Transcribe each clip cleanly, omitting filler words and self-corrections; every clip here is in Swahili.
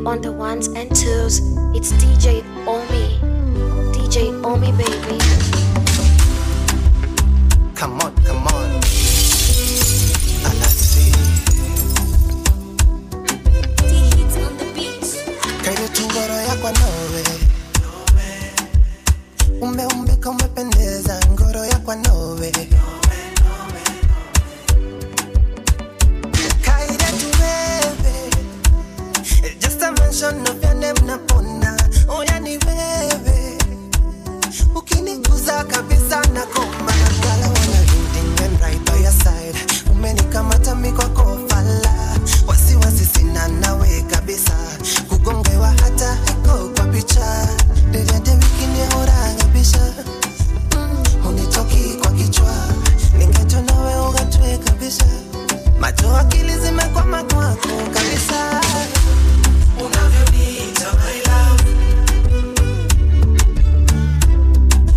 On the ones and twos, it's DJ Omi. DJ Omi, baby. Come on, come on. Alasi. T-Hits on the beat. Kaile tungoro yakwa nowe. Umeumbika umependeza ngoro yakwa nowe. Kaile tuwewe. Just a mention of your name napona. Oya ni wewe. Ukiniguza kabisa na koma. Girl, I wanna leading and right by your side. Umenikamata miko fala. Wasiwasi sina nawe kabisa. Kugongewa hata iko kwa picha. Dede wiki ni hora kabisa. Unitoki kwa kichwa. Ningecho nawe ugatwe kabisa. Macho akili zimekwama kwako kabisa. Unavyoniita my love,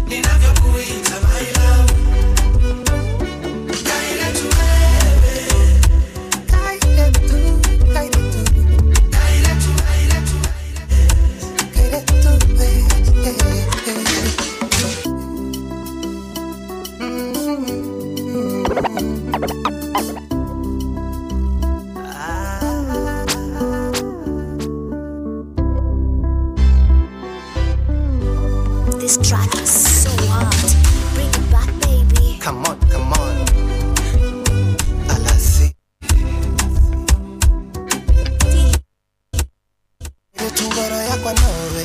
ninavyokuita my love. Kaile tu wewe, kaile tu, kaile tu, kaile tu, kaile tu, kaile tu wewe. This track is so hot. Bring it back, baby. Come on, come on. Alasi. Tungoro yakwa nowe.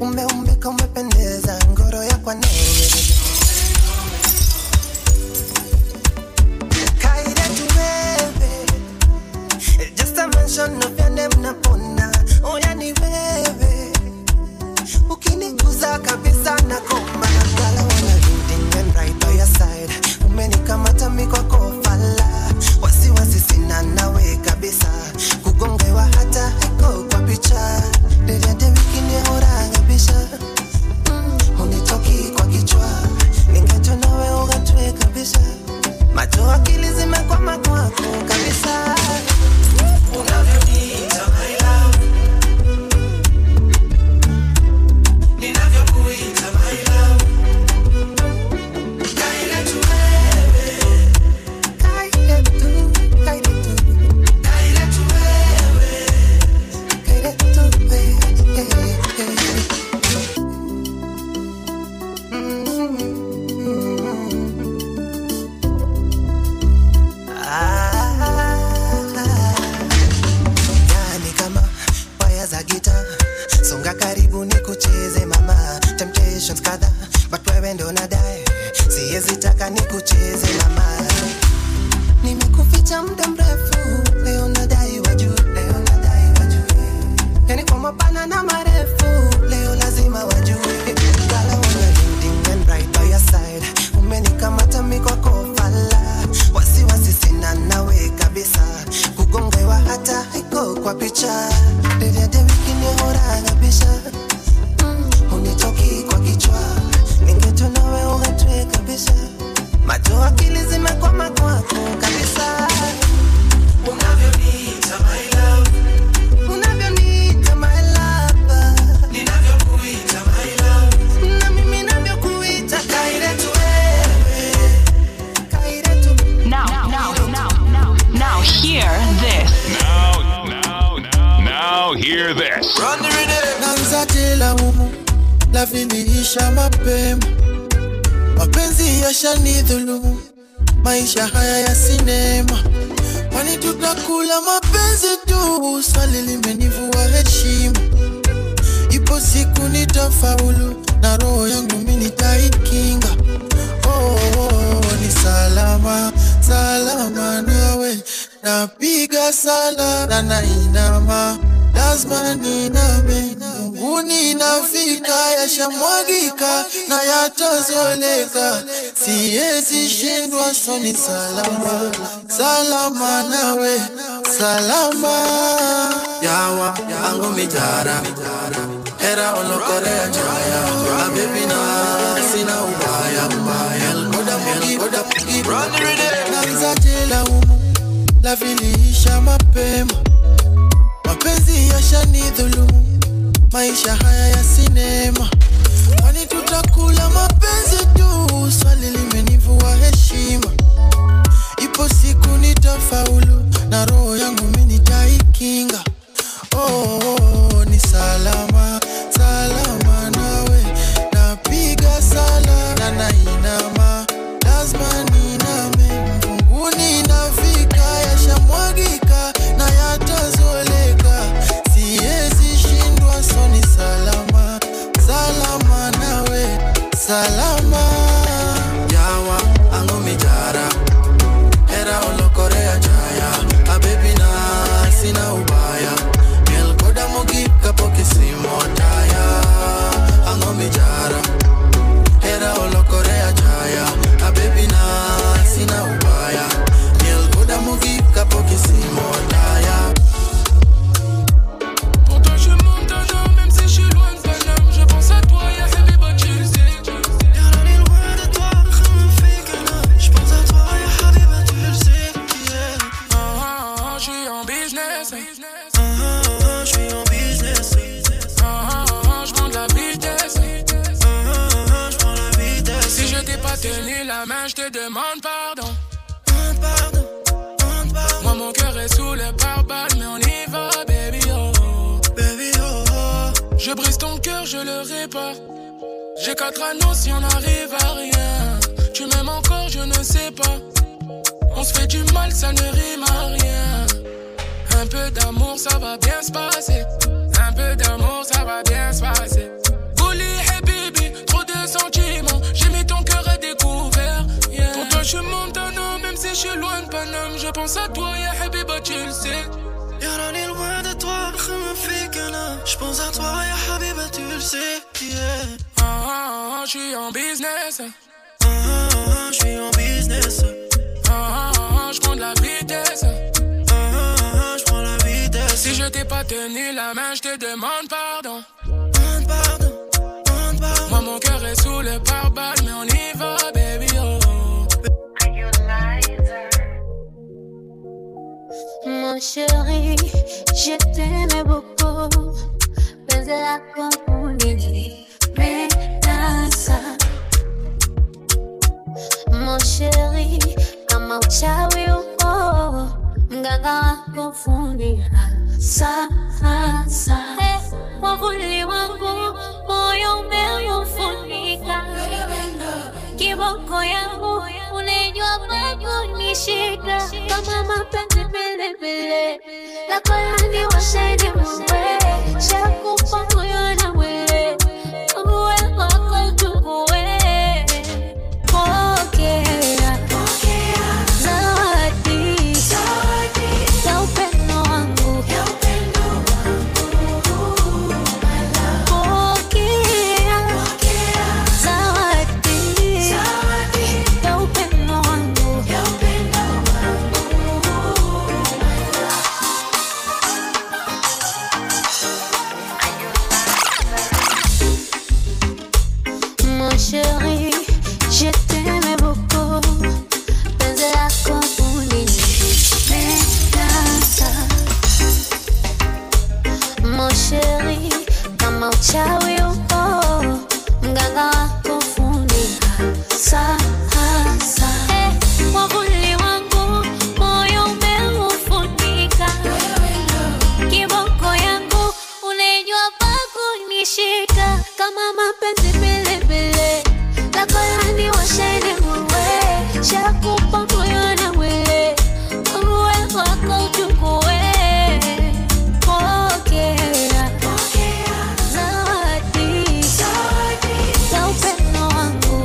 Umeumbika umependeza ngoro yakwa nowe. Kaile tuwewe. Just a mention of your name napona. Oya ni wewe. Ukiniguza kabisa na koma. Girl, I wanna leading and right by your side. Umenikamata miko fala. Wasiwasi sina nawe kabisa. Kugongewa hata iko kwa picha. Dede wiki ni hora kabisa. Unitoki kwa kichwa. Ningecho nawe ugatwe kabisa. Macho akili zimekwama kwako kabisa. Unavyoniita my love, ninavyokuita my love. Kaile tu wewe, kaile tu, kaile tu, kaile tu wewe, kaile tu wewe. Yani kama waya za gita, songa karibu nikucheze mama. Temptations kadha, but wewe ndo nadai. Siwezi taka nikucheze mama. Nimekuficha muda mrefu, leo nadai wajue, leo nadai wajue. Yani kwa mapana na marefu, leo lazima wajue. Girl, I wanna leading and right by your side. Umenikamata miko fala. Wasiwasi sina nawe kabisa. Kugongewa hata iko kwa picha. Dede wiki ni hora kabisa. Unitoki kwa kichwa. Ningecho nawe ugatwe kabisa. Macho akili zimekwama kwako kabisa. Unavyoniita my love, unavyoniita my love, ninavyokuita my love, na mimi navyokuita kaile tu wewe, kaile tu. Now, now, now, now, now hear this. Now, now, now hear this. Run the rhythm. Nanza laumu, la viliisha mapema. Mapenzi yashanidhulumu, maisha haya ya sinema. Kwani tutakula mapenzi tu, swali limenivua heshima. Ipo siku nitafaulu, na roho yangu mimi nitaikinga. Oh, oh, oh, ni salama, salama nawe. Napiga sala na nainama, lazima niname. Mungu ninafika, yashamwagika na yatazoleka. Siwezi shindwa, so ni salama, salama nawe, salama. Yawa, angu mitara, hera olokorea jaya. Baby na, sina ubaya, ubaya. Oda mugi, oda mugi, run the rhythm. Nanza jela umu, la viliisha mapema. Mapenzi yashanidhulumu, maisha haya ya sinema. Kwani tutakula mapenzi tu, swali limenivua heshima. Ipo siku nitafaulu, na roho yangu mimi nitaikinga. Oh, oh, ni salama, salama nawe. Napiga sala na nainama, lazima niname. Mbinguni nafika, yashamwagika na yatazoleka. Siwezi shindwa, so ni salama, salama nawe, salama. Yawa, ango mijara, hera olokorea jaya. Abebi na sina ubaya, mielkoda mogika pokisimo taya. Ango mijara, hera olokorea jaya. Abebi na sina ubaya, mielkoda mogika pokisimo taya. Pourtant je monte un homme, même si je suis loin de Paname. Je pense à toi, y'a Habiba, tu le sais. Y'a loin de toi, je pense à toi, y'a Habiba, tu le sais. Yeah. Ah, ah, ah, je suis en business. Ah, ah, ah, je suis en business. Ah, ah, ah, je prends de la vitesse. Ah, ah, ah, je prends la vitesse. Si je t'ai pas tenu la main, je te demande pardon. Pardon, pardon. Moi mon cœur est sous le pare-balles, mais on y va, baby, oh. Baby, oh, oh. Je brise ton cœur, je le répare. J'ai 4 anneaux si on arrive à rien. Tu m'aimes encore, je ne sais pas. On se fait du mal, ça ne rime à rien. Un peu d'amour, ça va bien se passer. Un peu d'amour, ça va bien se passer. Bouli habibi, trop de sentiments. J'ai mis ton cœur à découvert. Yeah. Pour toi, je suis Montana, même si je suis loin de Paname. Je pense à toi, ya Habiba, tu le sais. Y'a راني loin de toi, je pense à toi, ya Habiba, tu le sais. Yeah. Ah, ah, ah, je suis en business. Ah, ah, ah, je suis en business. Ah, ah, ah, je prends de la vitesse. Ah, ah, ah, je prends la vitesse. Si je t'ai pas tenu la main, je te demande pardon. Pardon, pardon. Moi mon cœur est sous le pare-balles, mais on y va, baby, oh. Mon chéri, je t'aimais beaucoup. Penzi lako uninimenasa. Mon chéri, kama uchawi upo, mganga wako fundi hasa hasa. Hey, mwavuli wangu moyo umeufunika, kiboko yangu unajua kunishika. Kama mapenzi pilipili lako laniwasheni mwe, shakupa moyo na mwili uwe wako uchukue. Pokea zawadi ya upendo wangu, pokea zawadi ya upendo wangu. Mon chéri, je t'aimais beaucoup. Penzi lako ulinimenasa. Mon chéri, kama uchawi upo, mganga wako fundi hasa hasa. Hey, mwavuli wangu moyo umeufunika, kiboko yangu unajua pa kunishika. Kama mapenzi pilipili lako laniwasheni muwe, shakupa moyo na mwili uwe wako uchukue. Pokea zawadi ya upendo wangu,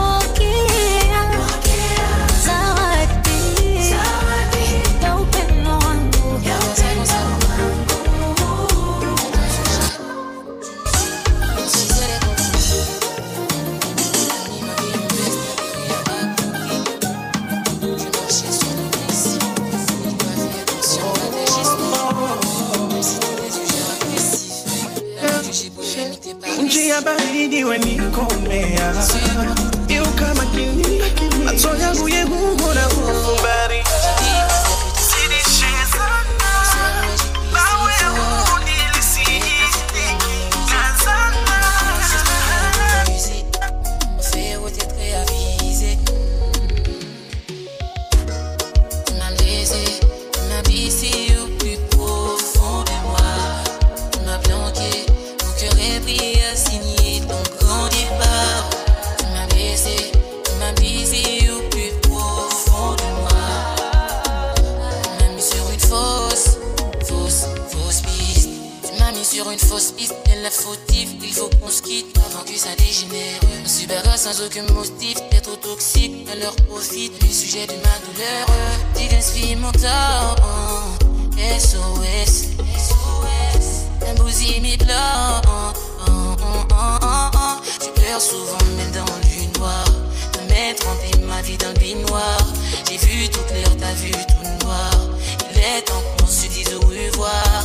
pokea zawadi ya upendo wangu. Nchi ya baridi wenikomea, iuka makini, macho yangu yegugo na umbari. une fausse piste, elle la fautive. Il faut qu'on se quitte avant que ça dégénère. On se bagarre sans aucun motif, t'es trop toxique, elle leur profite du sujet de ma douleur. Diversifie mon temps, SOS, SOS. Un bousille mes plans. Tu pleures souvent même dans le noir. De m'être trempé ma vie dans le baignoire. J'ai vu tout clair, t'as vu tout noir. Il est temps qu'on se dise au revoir.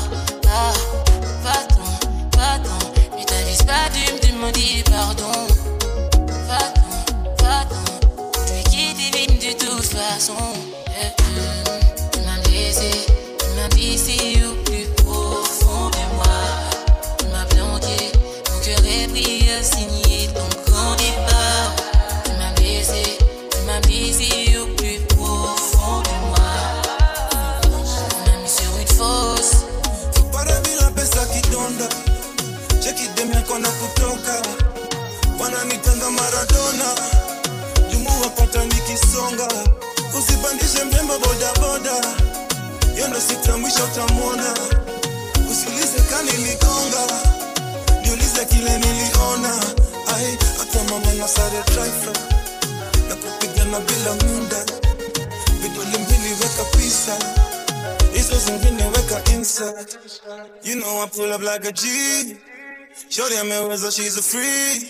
Ah, va-t'en, va-t'en. Ne t'avise pas de me demander pardon. Va-t'en, va-t'en. Je vais quitter vite de toute façon. Tu m'as blessé, tu m'as blessé au plus profond de moi. Tu m'as planqué, mon cœur est pris à signer ton grand départ. Tu m'as blessé, tu m'as blessé au plus profond de moi. Tu m'as mis sur une fosse. Para bila pesa kidonda, cheki dem yako na kutoka, wananitanga Maradona, jumu wapata nikisonga, usipandishe mrembo boda boda, yondo sita mwisho utamwona, usiulize kani niligonga, niulize kile niliona, ai hata mama na sare driver, na kupigana bila muda, vidole mbili weka pisa. Hizo zingine weka inside. You know I pull up like a G. Shorty ameweza, she's a free.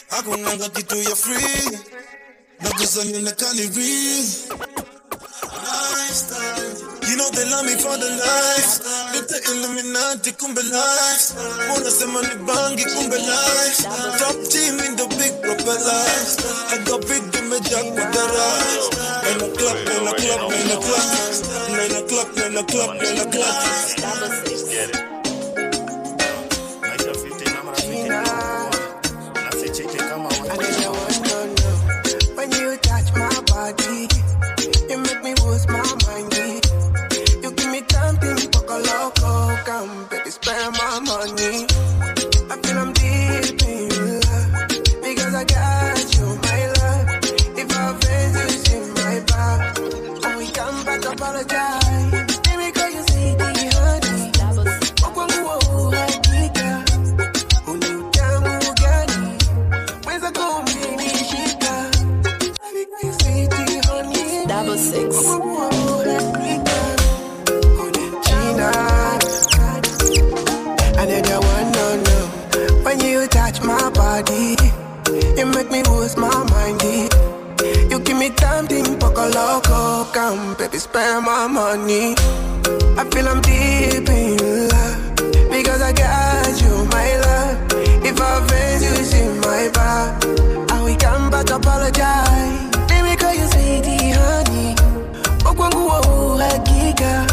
Hakunanga kitu ya free. Nagusa nionekane real. Lifestyle. You know they love me for the life. Lete Illuminati kumbe life. Unasema ni bangi kumbe life. Top team in the big propeller. I got big imejaa kwa garage. Nine o'clock, nine o'clock, nine o'clock. 9 o'clock, 9 o'clock, 9 o'clock. Get it. When you touch my body, you make me lose my mind. You give me something poco loco, come baby, spend my money. I feel I'm deep in love because I got you, my love. If I offend you, it's in my back. And we come back, apologize. Baby, girl, you say the honey. Wakwangu wa uhakika, uniutamu gani? Weza kuminishika. Baby, girl, you say the honey. 66. Wakwangu wa uhakika, unachina. I need that one, no, no. When you touch my body, you make me lose my mind. You give me something poco loco, come baby, spend my money. I feel I'm deep in love because I got you, my love. If I offend you, it's in my back. And we come back to apologize. Baby, call you sweetie, honey. Wakwangu wa uhakika,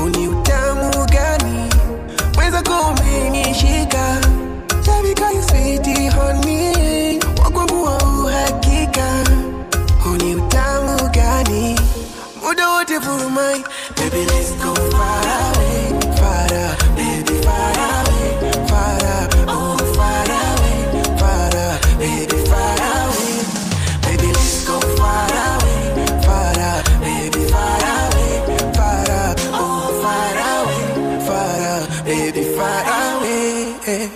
uni utamu gani? Weza kumenishika. Baby, call you sweetie, honey. Wakwangu wa uhakika, uni utamu gani? Muda wote furumai. Baby, let's go far away, far away, baby, far away, far away, oh, far away, far away, baby, far away. Baby, let's go far away, far away, baby, far away, far away, oh, far away, far away, baby, far away.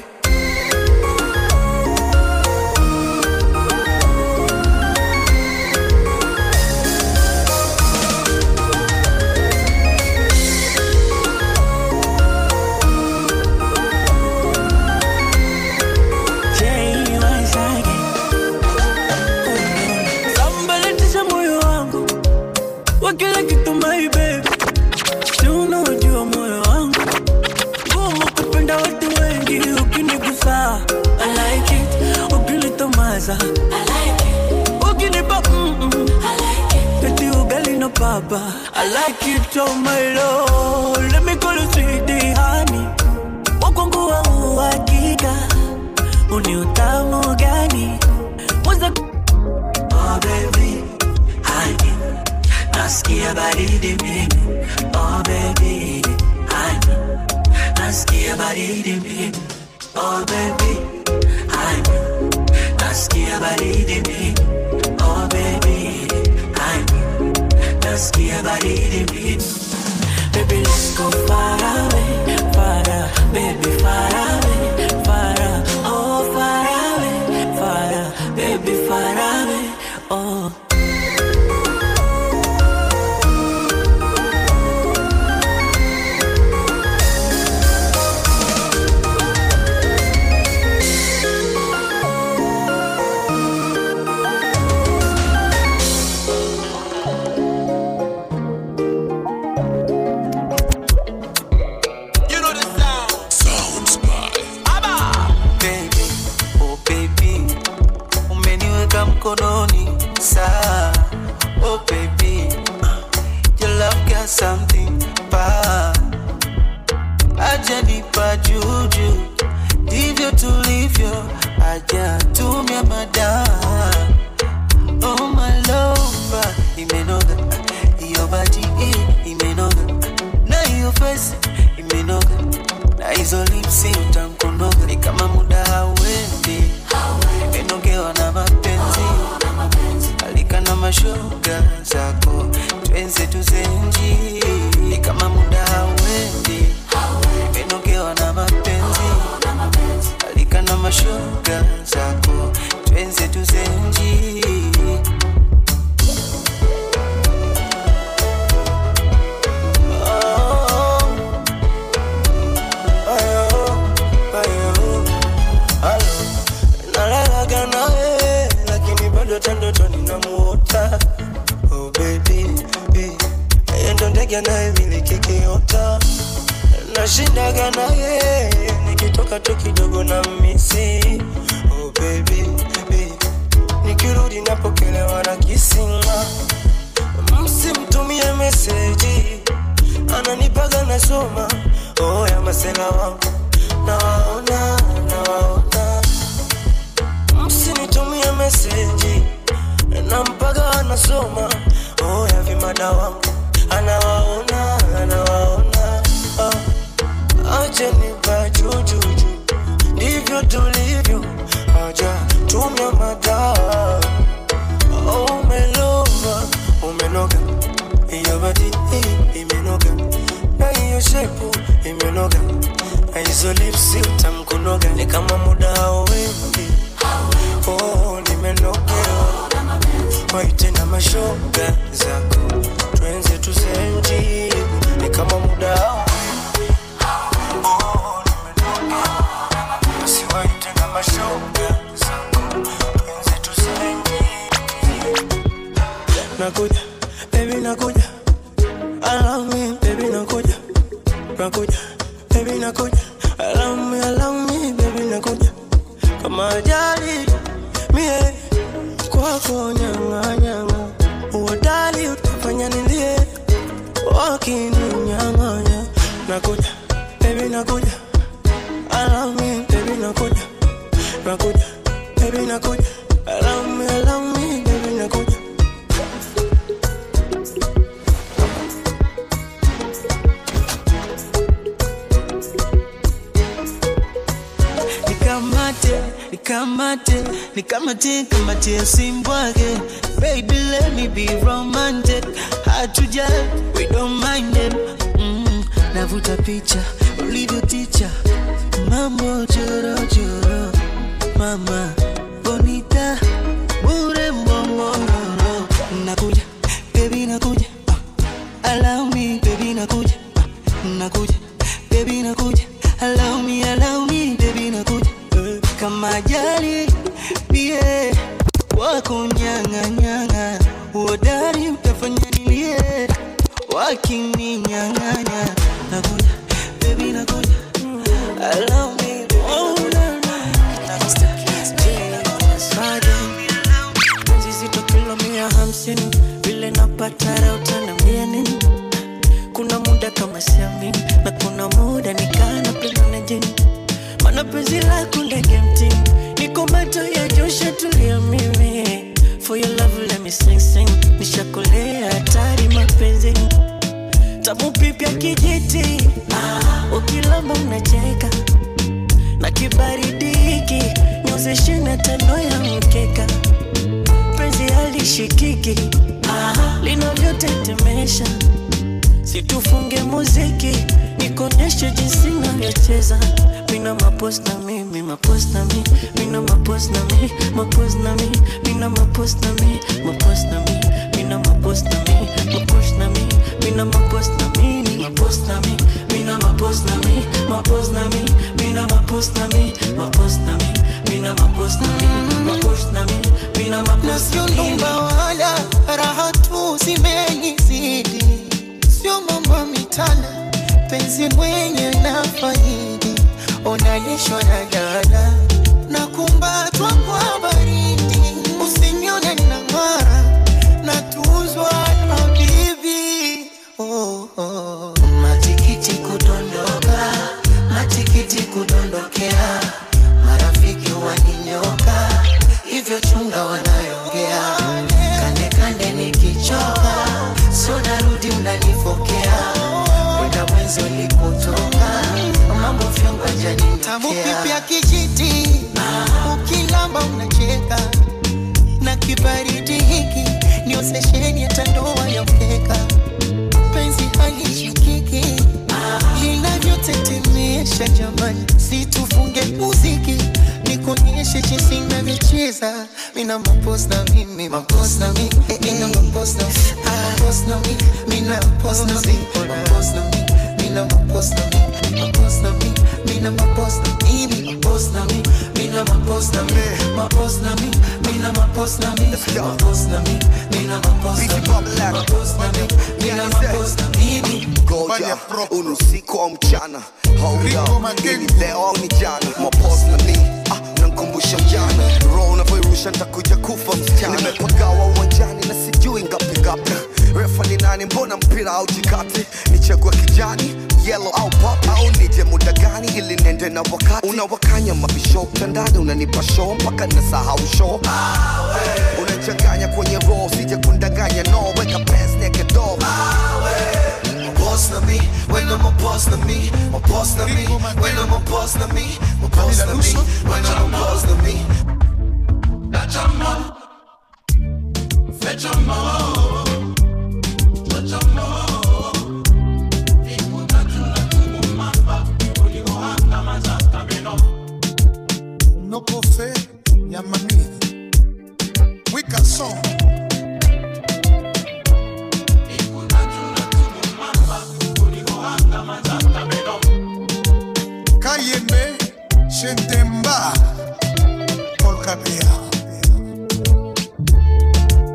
Kila kitu my baby, si unaojua moyo wangu gumu kupenda watu wengi. Ukinigusa I like it, ukinitomaza I like it, ukinipa I like it, eti ugali na papa I like it, oh my lord. Let me call you sweetie honey, wakwangu wa uhakika uni utamu gani? Oh baby, honey, nasikia baridi mimi. Oh baby, honey, nasikia baridi mimi. Oh baby, honey, nasikia baridi mimi. Oh baby, honey, nasikia baridi mimi. Baby, let's go far away, far away, baby, far Hizo lipsi utamkondoga. Ni kama muda hauendi, nimenogewa na mapenzi. Alika na mashoga zako, twenze tuzenji. Ni kama muda hauendi, nimenogewa na mapenzi. Alika na mashoga zako, twenze tuzenji. Ndoto ninamuota. Oh baby, yeye ndo ndege anayemiliki kiota. Nashindaga naye nikitoka tu kidogo na misi. Oh baby, nikirudi napokelewa na kisima. Msimtumie message, ananipaga nasoma. Oh ya masela wangu, nawaona, nawaona. Msinitumie message, nampaga anasoma. Oh ya vimada wangu, anawaona, anawaona. Oh, acha nipajujuju, ndivyo tulivyo. Acha tumia madawa. Oh umelova, umenoga. Iyo body imenoga, na hiyo shepu imenoga, na hizo lipsi utamkunoga. Ni kama muda hauendi. Oh, nimenogewa. Waite na mashoga zako, twenze tuzenji. Ni kama muda hauendi. Oh, nimenogewa. Basi waite na mashoga zako, twenze tuzenji. Nakuja, baby nakuja. I love me, baby nakuja. Nakuja, baby nakuja. I love me, baby nakuja. Kama ajali, mie kwako nyanga nyanga. Uodali utafanya nilie, wakininyang'anya. Nakuja, baby nakuja. I love me, baby nakuja. Nakuja, baby nakuja. I love me, baby nakuja. Nikamate, nikamate, kamate usimbwage. Baby let me be romantic. Hard to judge, we don't mind them. Navuta picha, ulivyo teacher. Mambo choro choro. Mama, bonita, murembo mororo. Nakuja, baby nakuja. Allow me, baby nakuja. Nakuja, baby nakuja. Allow me, baby nakuja. Kama ajali, bie wako nyanga nyanga. Uodari utafanya nilie, wakininyang'anya. Nakuja, baby nakuja. Allow me, oh na na. Penzi zito kilo 150, vile napata raha utaniambia nini? Kuna muda kama siamini, na kuna muda nikana penda na jini. Mana penzi lako ndege mtini, niko macho ya josha tulia mimi. For your love let me sing sing, nishakolea hatari mapenzi. Tamu pipya kijiti, ukilamba unacheka. Na kibaridi hiki, nyuzi 25 ya mkeka. Penzi halishikiki, linavyotetemesha. Situfunge muziki, nikonyeshe jinsi navyocheza. Mina mapost na mi, mapost na mi. Mina mapost na mi, mapost na mi. Mina mapost na mi, mapost na mi. Mina mapost na mi, mapost na mi. Mina mapost na mi, mapost na mi. Mina mapost na mi, mapost na mi. Mina mapost na mi, mapost na mi. Mina mapost na mi, mapost na mi. Mina mapost na mi. Na sio nyumba wala raha tu zimenizidi, sio mambo mitana, penzi mwenye nafaidi. Onalishwa na dada na kumbatwa kwa baridi, usinione nang'ara natuzwa habibi. Oh, oh. Matikiti kudondoka, matikiti kudondokea, marafiki waninyoka, hivyo chunga wanayongea. Kande kande nikichoka, so narudi mnanifokea. Kwenda mwenzo likutoka, Mambo vyomba jani tamu pipya kijiti, ukilamba unacheka. Na kibaridi hiki niozesheni hata ndoa ya mkeka. Penzi halishikiki linavyotetemesha jamani, situfunge muziki nikuonyeshe jinsi ninavyocheza. Mina mapost na mimi, mapost na mimi, mina mapost na mapost na mimi, mina mapost na mimi, mapost na mimi, mina mapost na mimi, mapost na mimi, mina mapost na mimi, mapost na mimi, mina mapost na mimi, mapost na mimi, mina mapost na mimi, mapost na mimi, mina mapost na mimi, mapost na mimi, mina mapost na mimi. Goja, unusiku au mchana, hold up, ni leo au ni jana, mapost na mimi, unanikumbusha mjana, roho unavyoirusha nitakuja kufa msichana. Nimepagawa uwanjani na sijui ngapi ngapi, refa ni nani, mbona mpira au jikati, nichague kijani, yellow au pop, au nije muda gani ili nende na wakati. Unawakanya mabisho mtandani, unanipa show mpaka nasahau show. Unachanganya kwenye roho, sije kundanganya, no, weka pants naked dog. Boss na me, when I'm a boss na me, my boss na me, when I'm a boss na me, my boss na me, when I'm a boss na me. Nachamo, fechamo, chochamo. Nokofe ya mami Wikason Kayembe Chentemba Paul Kabea.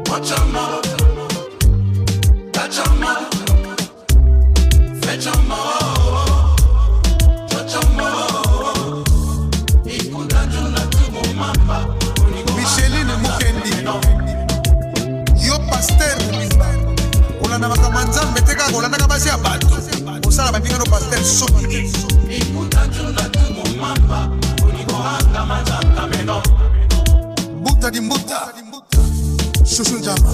Watchamo, tachamo, fechamo, chochamo. Micheline Mukendi yo pasteur olanda makambo ya Nzambe te kaka olandaka basi ya bato osala baninga no pasteur soni. Mbuta di mbuta Chouchou Njama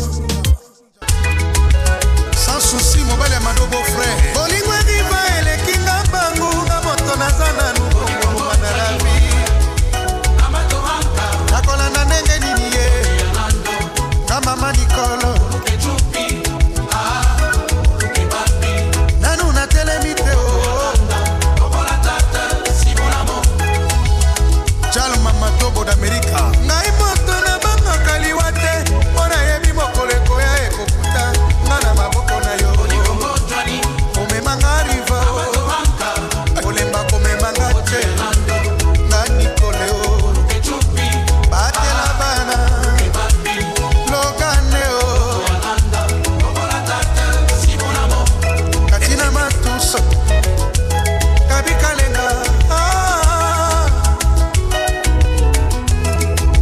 sans souci mobali ya madobo frère bolingo eviva elekinga mbangu na moto naza nanu bongo na lavi nakolanda ndenge nini ye na mama Nicole nanu natelemi te o Charles Mama Tobo d'Amerika. Ngai moto nabangaka liwa te mpo nayebi mokolo ekoya ekokuta nga na maboko na yo omemanga riva olemba komemanga te nga Nicole o batela bana lokane o katina matuso kabikalenga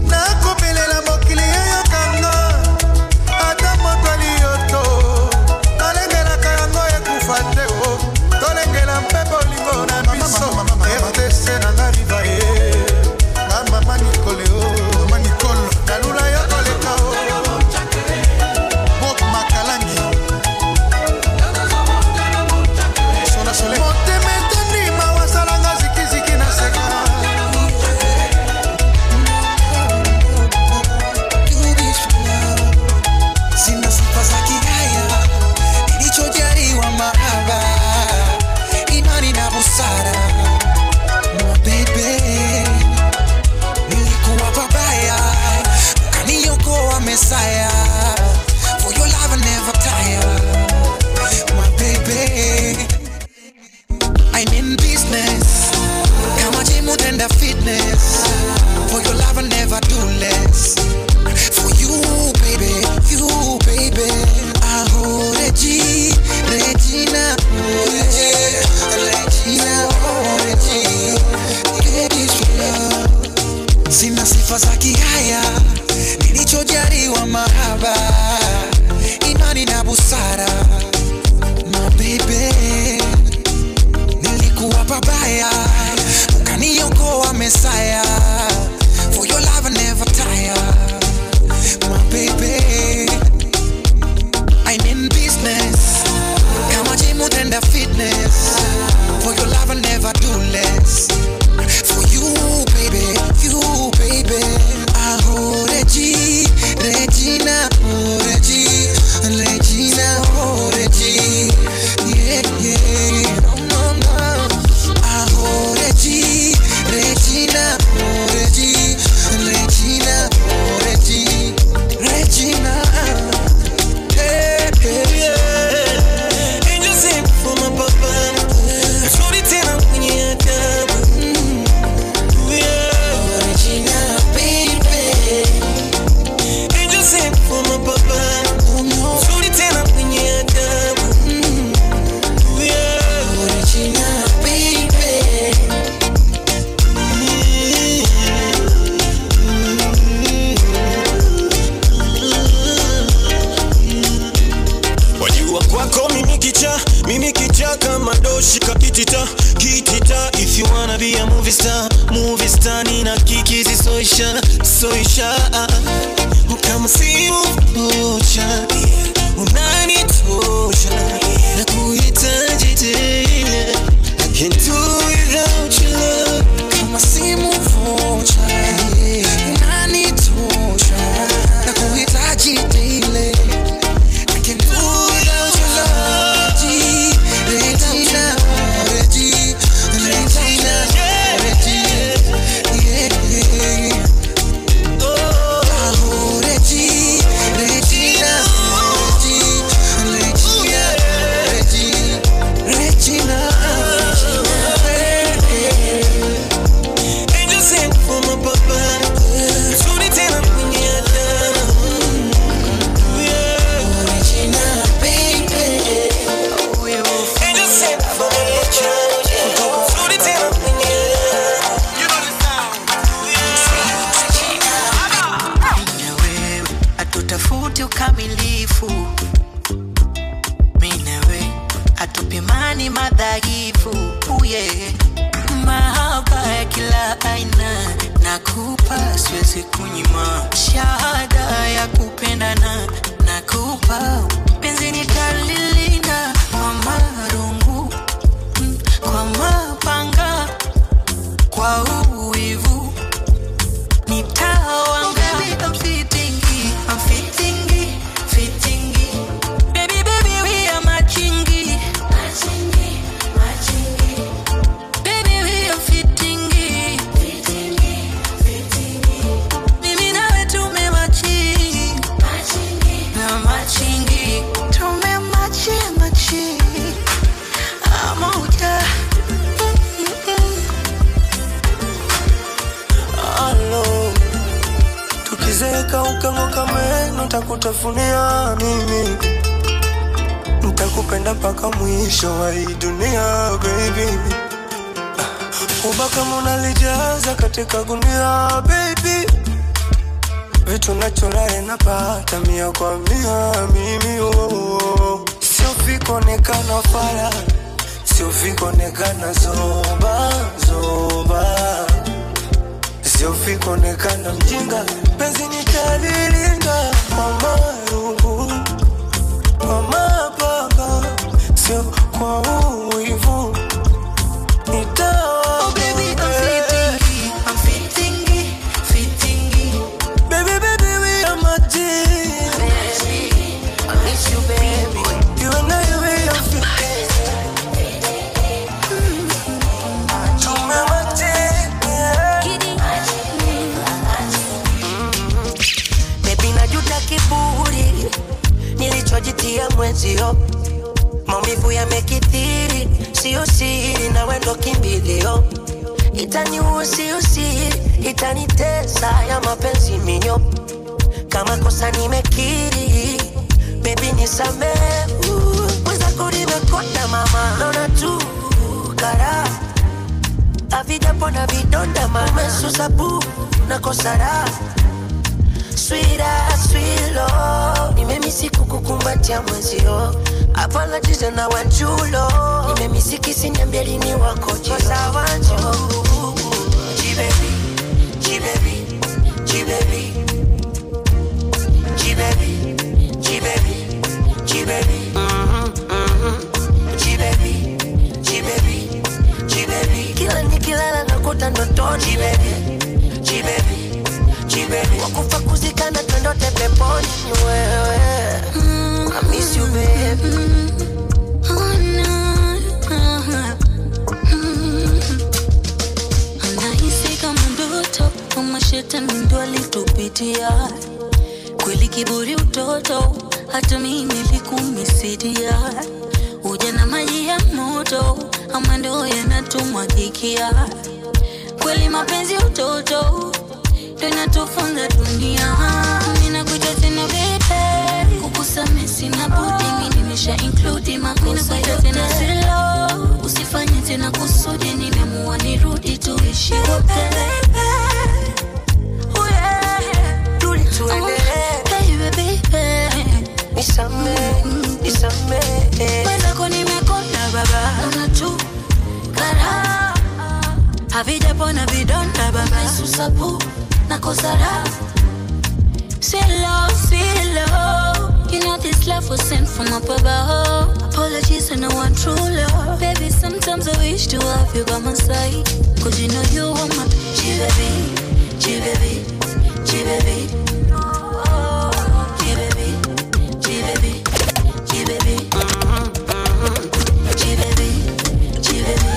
nakopelela mokili eyokanga ata moto aliyoto nalengelaka yango ekufa te o tolengela mpe bolingo na biso RTC nanga riva ye nga mama Nicole o mama Nicole nalula yo koleka o Bob Makalangi Sola Soleil motema etondima wasalanga zikiziki na seka. Sina sifa za kihaya, nilichojaliwa mahaba, imani na busara. Mabebe, nilikuwa babaya, ukaniokoa Mesaya. For your love I never tire. My baby, I'm in business. Kama gym utenda fitness. For your love I never do less. For you, baby, you, baby. Aho, Regi, Regina, oh, Regina, oh, Regina. Ladies love. Sina sifa za kihaya, nilichojaliwa mahaba, imani na busara. My baby, nilikuwa babaya, ukaniokoa Mesaya. For your love I never tire. My baby, I'm in business. Kama gym utenda fitness. For your love I never do less. be a movie star, nina kikizi soisha, soisha. Kama simu vocha, unanitosha, nakuhitaji tena. I can't do without your love. Kama simu vocha, unanitosha, nakuhitaji tena. I can't do without your love. Regina, Regina, Regina, Regina, yeah, yeah. Oh, Regina, Regina, Regina, Regina, Angel sent for my papa. Tuni tena mwenye adabu. Yeah. Regina, baby. Angel sent for my papa. Tuni tena mwenye Mimi na wewe hatutafuti ukamilifu, mimi na wewe hatupimani madhaifu. Yeah. Mahaba ya kila aina nakupa, siwezi kunyima. Shahada ya kupendana nakupa, penzi nitalilinda kwa marungu, kwa mapanga, kwa uwivu nitawanga. Baby, I'm fitting, I'm fitting, fitting. Baby, baby, we are matching, matching, matching. Baby, we are fitting, fitting, fitting. Mimi nawe tumemachi, matching, na matching. Tumemachi, machi. Amoja. Alo, tukizeeka ukang'oka meno takutafunia mimi, nitakupenda mpaka mwisho wa hii dunia baby. Uba kama unalijaza katika gunia baby, vitu nacholae napata mia kwa mia mimi oh. Sio fikonekana fara, sio fikonekana zoba zoba, sio fikonekana mjinga, penzi nitalilinda kwa marungu, kwa mapanga, sio kwa uwivu nitawa. Oh baby, I'm fitting, I'm fitting, fitting. Baby, baby, we are magic. Baby, I miss you, baby. You and I, we are fitting. Tumemachi, yeah. Baby, najuta kiburi nilichojitia mwenzio, maumivu yamekithiri, sio siri, na wendo kimbilio. Itaniusi usi, itanitesa ya mapenzi minyo, kama kosa nimekiri, baby nisamehe. Mwenzako nimekonda mama, naona tu kara havijapona vidonda mama, umesusa bu nakosa raha. Sweeter, sweet love, nimemisi kukukumbatia mwenzio, hapana jizo na wanchulo, nimemisi kisi niambie lini wako jio. G baby, G baby, G baby, G baby, G baby, G baby, G baby, G baby, G baby, kila nikilala nakuta ndotoni. G baby, G baby, G baby, wakufa kuzikana twendote peponi ni wewe. I miss you baby. Oh, no. Anahisi kama ndoto, kama shetani ndo alitupitia. Kweli kiburi utoto, hata mimi nilikumisidia. Uja na maji ya moto, ama ndo yanatumwagikia. Kweli mapenzi utoto, ndo inatufunza dunia. Ninakuita tena baby, kukusamehe sina budi, mimi nimesha include makosa yote. Tena silo, usifanye tena kusudi, nimeamua nirudi tuishi wote. Oh yeah, Tuli tuendelee. Baby, baby, Nisamehe, nisamehe. Mwenzako nimekonda baba, unachukara Havijapona vidonda baba. Susapu nakosa raha. Sweet love, sweet love. You know this love was sent from up above. Apologies and I want true love. Baby, sometimes I wish to have you by my side. Cause you know you want my G-baby, G-baby, G-baby. G-baby, G-baby, G-baby. G-baby, G-baby,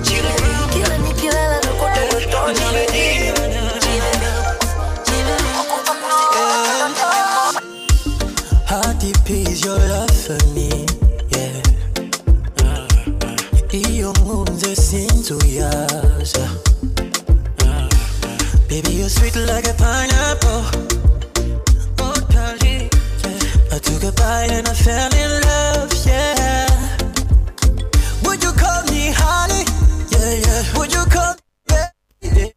G-baby. Kila nikilala nakuota ndotoni. G-baby, G-baby. How deep is your love for me? Yeah. Iyo nkunze sinzuyaza. Baby, you're sweet like a pineapple. Oh, darling, yeah. I took a bite and I fell in love, yeah. Would you call me honey? Yeah, yeah. Would you call me baby?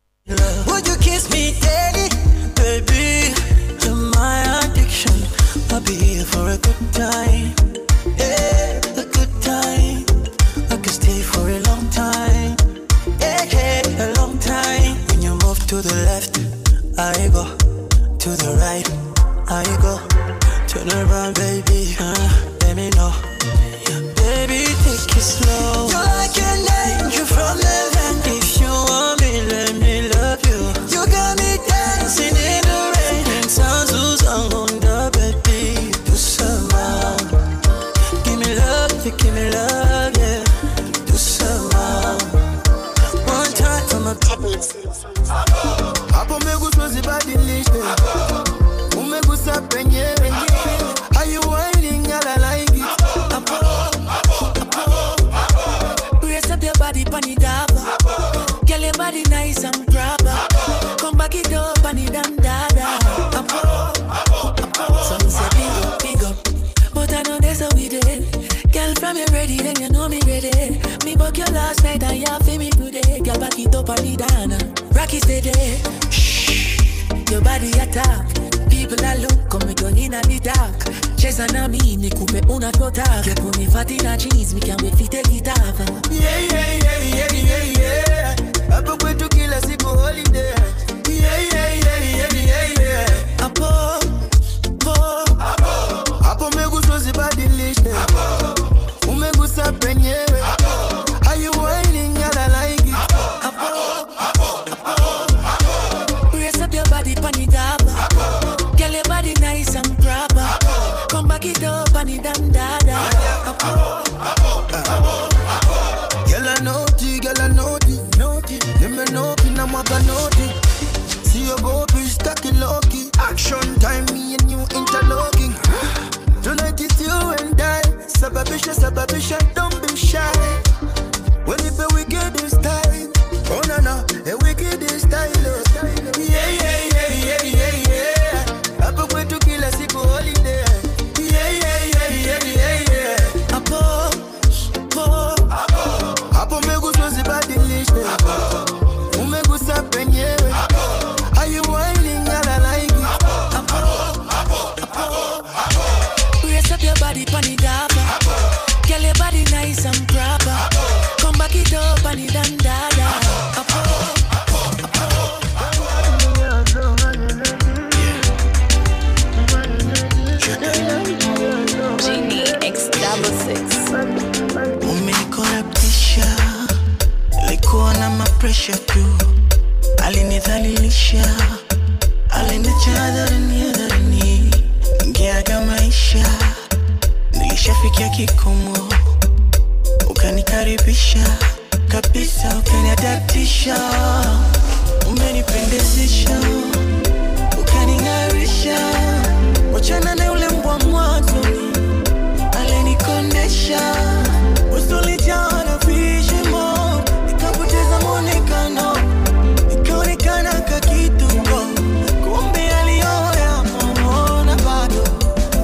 Would you kiss me daddy? Baby, you're my addiction. I'll be here for a good time. Yeah, a good time. I could stay for a long time. Yeah, yeah, a long time. When you move to the left, I go. To the right, I go. Turn around, baby, let me know. Baby, take it slow. You're like an angel from heaven. If you want me, let me love you. You got me dancing in the rain. And sounds on the baby. Do some. Give me love, you give me love, yeah. Do some. One time for my Hapo umegusa zibadilishe. Umegusa penyewe. Are you whining? I like it. Brace up your body, pani daba. Girl, your body nice and proper. Come back it up, pani dam dada. Some say big up, big up, but I know that's how we do it. Girl, from you ready, then you know me ready. Me book you last night and you feel me today. Girl, back it up, pani dana. Rocky steady. Shh, your body attack. People are look, come down in the dark. Cheza na mi, nikupe unachotaka. Kepo na jeans, mi can't wait fi take it off. Yeah, yeah, yeah, yeah, yeah, yeah. Hapo kwetu kila siku holiday. Yeah, yeah, yeah, yeah, yeah, yeah. Hapo, hapo. Hapo umegusa zibadilishe. Umegusa penyewe. Are you whining? I like it. Hapo, hapo. Brace up your body, pani daba. Girl, your body nice and proper. Come back it up and it dam dada. Girl, I naughty, girl, I naughty, naughty. Let me know, I'm a naughty. See your go be stuck in lucky. Action time, me and you interlocking. Tonight it's you and I. Sababisha, sababisha, don't be shy. When you be wicked this time, oh no no, a wicked this style. Yeah, yeah, yeah, yeah, yeah, yeah. Hapo kwetu kila siku holiday. Yeah, yeah, yeah, yeah, yeah, yeah. Hapo, hapo. Hapo umegusa zibadilishe. Umegusa penyewe. Are you whining? I like it. Hapo, hapo. Brace up your body, pani daba. Girl, your body nice and proper. Come back it up, pani dan dada. Hapo, hapo. Genie X66. Umenikorabtisha, nilikuwa na mapresha tu, alinidhalilisha, aliniacha hadharani hadharani, ningeaga maisha, nilishafikia kikomo, ukanikaribisha kabisa, ukaniadaptisha, umenipendezesha, ukaning'arisha, wachana na yule mbwa mwanzoni alinikondesha, usulijaa na vishimo, nikapoteza mwonekano, nikaonekana kakituko, kumbe aliyoya na bado,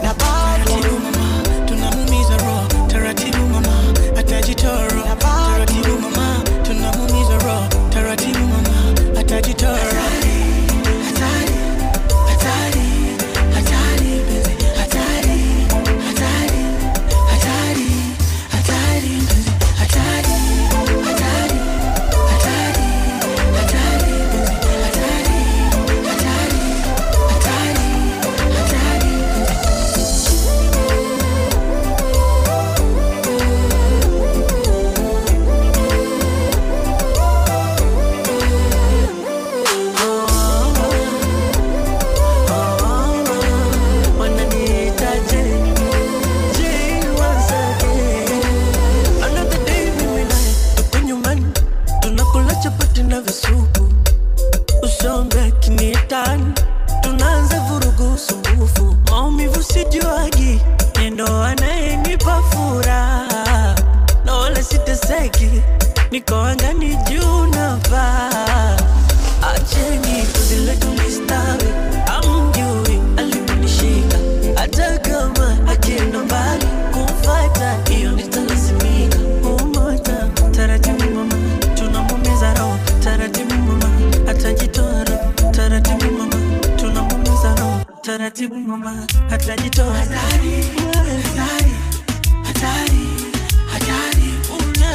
na bado. Taratibu mama, tunamuumiza roho, taratibu mama, atajitoro. Taratibu mama, tunamuumiza roho, taratibu mama, atajitoro. Hatari, hatari, hatari, penzi. Anapenda visupu, usonge kinitani, tunaanza vurugu usumbufu, maumivu sijuagi, nendo anayenipa furaha, na wala siteseki, niko angani juu navaa. Acheni tuzile tulistawi, amjui aliponishika, hata kama akienda mbali, kumfuata hiyo nitalazimika. Umoja taratibu mama, tunamuumiza roho taratibu mama, atajitoa roho taratibu mama, tunamuumiza roho taratibu mama, atajitoa. Hatari, hatari, hatari, hatari,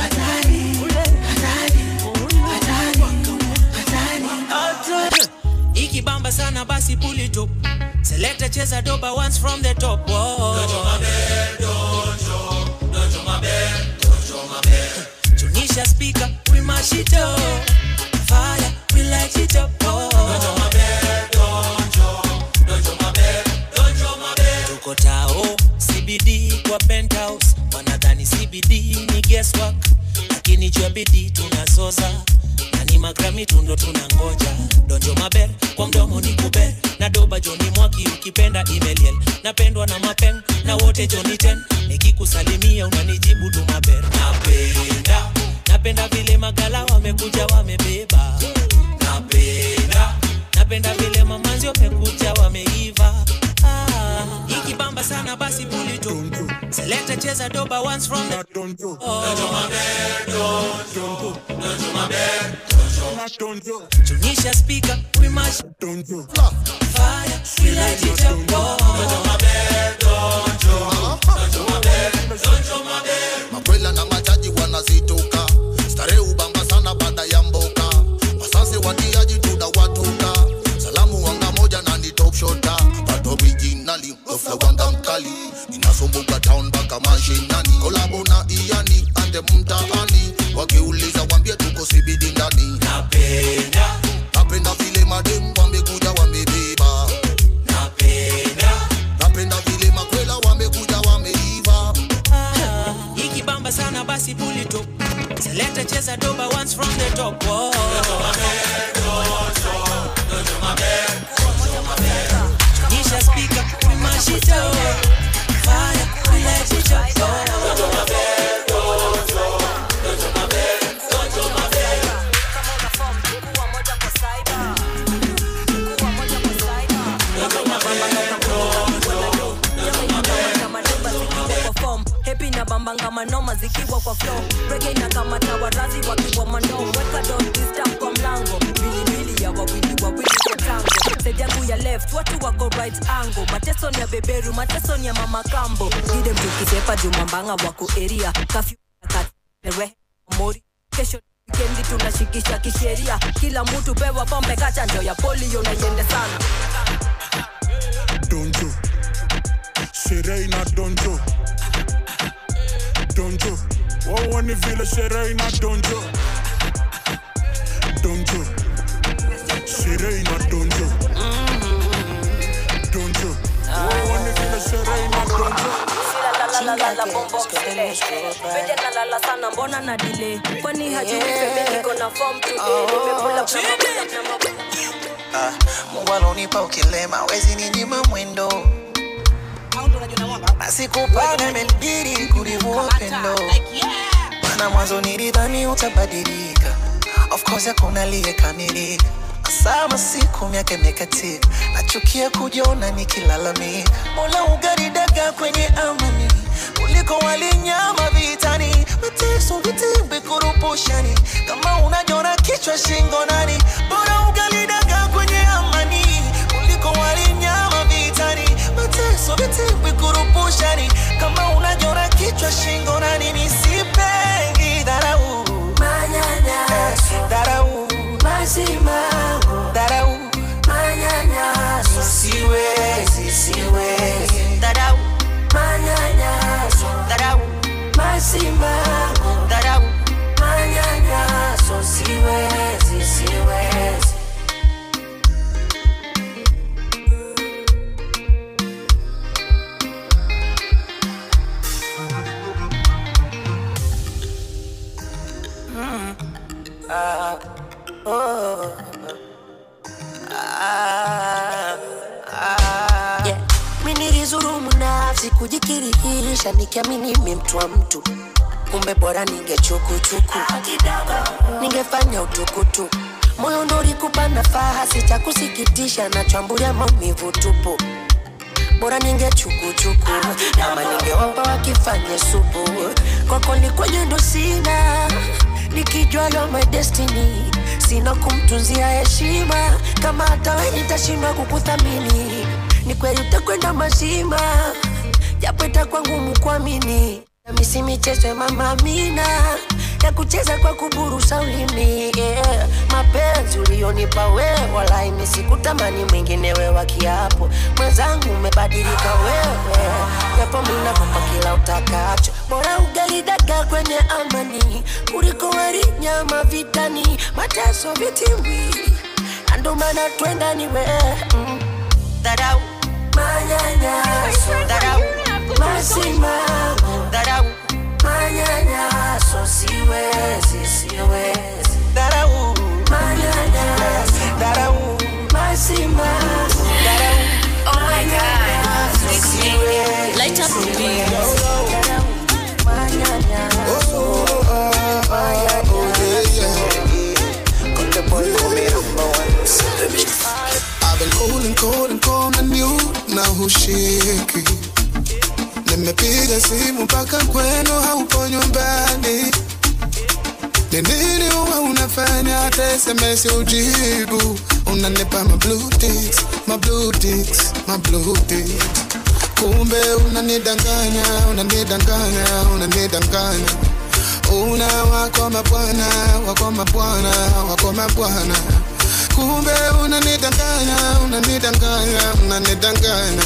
hatari, hatari, hatari, hatari. Ikibamba sana basi pull it up. Selector cheza doba once from the top. Whoa. Dojo mabe, dojo, dojo mabe, dojo mabe. Tunisha speaker, we mash it up. Fire, we light it up. Oh. Dojo mabe, dojo, dojo mabe, dojo mabe. Tuko tao, CBD kwa penthouse. Wanadhani CBD ni guesswork, lakini jua bidii tunazoza. Na ni magrami tundo tunangoja. Donjo maber, kwa mdomo ni kuber. Na doba Johnny Mwaki ukipenda Emeliel. Napendwa na mapeng, na wote Johnny 10. Nikikusalimia unanijibu tu maber. Napenda, napenda vile magala wamekuja wamebeba. Napenda, napenda vile mamanzi wamekuja wameiva. Ah, ikibamba sana basi pull it up. Selector cheza doba once from the Donjo. Donjo maber, donjo, donjo maber, donjo. Tunisha speaker, we mash donjo. Fire, we light it up. Donjo maber, donjo, donjo maber, donjo maber. Makwela na majaji wanazituka, starehe ubamba sana baada ya mboka. Wasasi watiaji tunawatoka, salamu wanga moja na ni top shota. Pato originali, ofla wanga mkali. Ninasumbuka town baka mashinani. Kolabo na Iyani, ande mtaani. Wakiuliza wambie tuko CBD ndani. Napenda, napenda vile madem wamekuja wamebeba. Napenda, napenda vile makwela wamekuja wameiva. Ah, ikibamba sana basi pull it up. Selector cheza doba once from the top. Oh. Dojo maber, dojo, dojo maber, dojo maber. Tunisha speaker, we mash it up. Fire, we light it up. Dojo maber, dojo, dojo maber, dojo maber. Kama una form, kuwa moja kwa cyber. Kuwa moja kwa cyber. Dojo maber, dojo, dojo maber. Kama doba zikiwa kwa form, happy na bambanga manoma zikiwa kwa flow. Reggae na kama tawarazi wakiwa mandom. Weka don't disturb kwa mlango. Mbili ya wawili wawili kwa tango. Side yangu ya left, watu wako right angle. Mateso ni ya beberu, mateso ni ya mama kambo. Gide mtukisepa jumambanga wako area. Kafyu kati, mori. Kesho wikendi tunashikisha kisheria. Kila mtu pewa pombe kachanjo ya polio na yende sana. Donjo, sherehe na donjo. Donjo, wao ni vile sherehe na donjo. Donjo, sherehe na donjo. Donjo, wao ni vile sherehe na donjo. La la la bombo kile. Peje na la la sana mbona na delay. Kwani hajui feme niko na form today. Nimepull up na Mungu alonipa ukilema, wezi ninyima mwendo. Na sikupanga imenibidi kulivua pendo. Maana mwanzo nilidhani utabadilika. Of course hakuna aliyekamilika. Sama siku miaka imekatika, nachukia kujiona nikilalamika. Mola ugaridaga kwenye amani kuliko walinyama vitani. Mateso vitimbi kurupushani, kama unajiona kichwa shingo nani. Bora ugaridaga kwenye amani kuliko walinyama vitani. Mateso vitimbi kurupushani, kama unajiona kichwa shingo nani. Nisipendi dharau, manyanyaso, dharau, mazimango, dharau, manyanyaso. Siwezi, siwezi. Dharau, manyanyaso, dharau, mazimango, dharau, manyanyaso. Siwezi, siwezi. Oh. Ah, ah. Yeah. Mimi nilizurumu nafsi kujikirihisha nikiamini mimi mtu wa mtu. Kumbe bora ningechukuchuku, ningefanya utukutu. Moyo ndo ulikupa nafasi cha kusikitisha na chambulia maumivu tupu. Bora ningechukuchuku ama ningewapa wakifanye supu. Kwako ni kwenye ndo sina, nikijua you're my destiny. Sina kumtunzia heshima, kama hata wewe nitashindwa kukuthamini. Ni kweli utakwenda mazima, japo itakuwa ngumu kuamini. Mimi si michezo ya mama Amina ya kucheza kwa kuburusa ulimi, yeah. Mapenzi ulionipa wewe, walai mimi sikutamani mwingine wewe wa kiapo. Mwenzangu umebadilika wewe, japo mimi nakupa kila utakacho. Bora ugali dagaa kwenye amani kuliko wali nyama vitani. Mateso vitimbi, na ndo maana twenda ni wewe. Dharau, manyanyaso, dharau, masimamo, dharau, manyanyaso, siwezi, siwezi. Dharau, manyanyaso, dharau, masimamo, dharau. Oh my God, siwezi. Light up the beat. Dharau, manyanyaso, manyanyaso. Konde boy, call me number one. I've been cold and cold and cold and you na hushiki. Nimepiga simu mpaka kwenu haupo nyumbani. Ni nini huwa unafanya hata SMS ujibu? Unanipa my blue ticks, my blue ticks, my blue ticks. Kumbe unanidanganya, unanidanganya, unanidanganya. Una wako mabwana, wako mabwana, wako mabwana. Kumbe unanidanganya, unanidanganya, unanidanganya.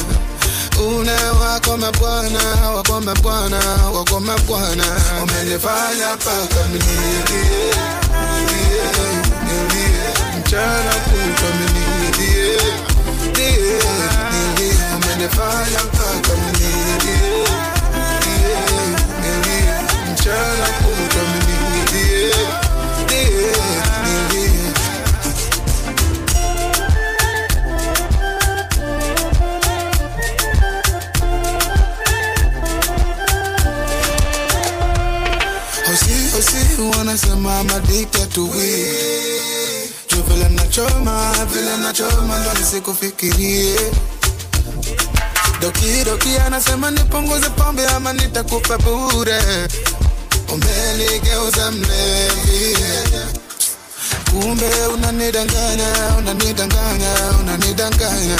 Una wako mabwana, wako mabwana, wako mabwana. Umenifanya paka mnilie, nilie, mchana kutwa mnilie, nilie, nilie. Umenifanya paka mnilie, nilie, mchana kutwa mnilie, nilie, nilie. Osi wanasema I'm addicted to weed. Juu vile nachoma ndo nisikufikirie. Doki doki anasema nipunguze pombe ama nitakufa bure. Umenigeuza mlevi. Kumbe unanidanganya, unanidanganya, unanidanganya.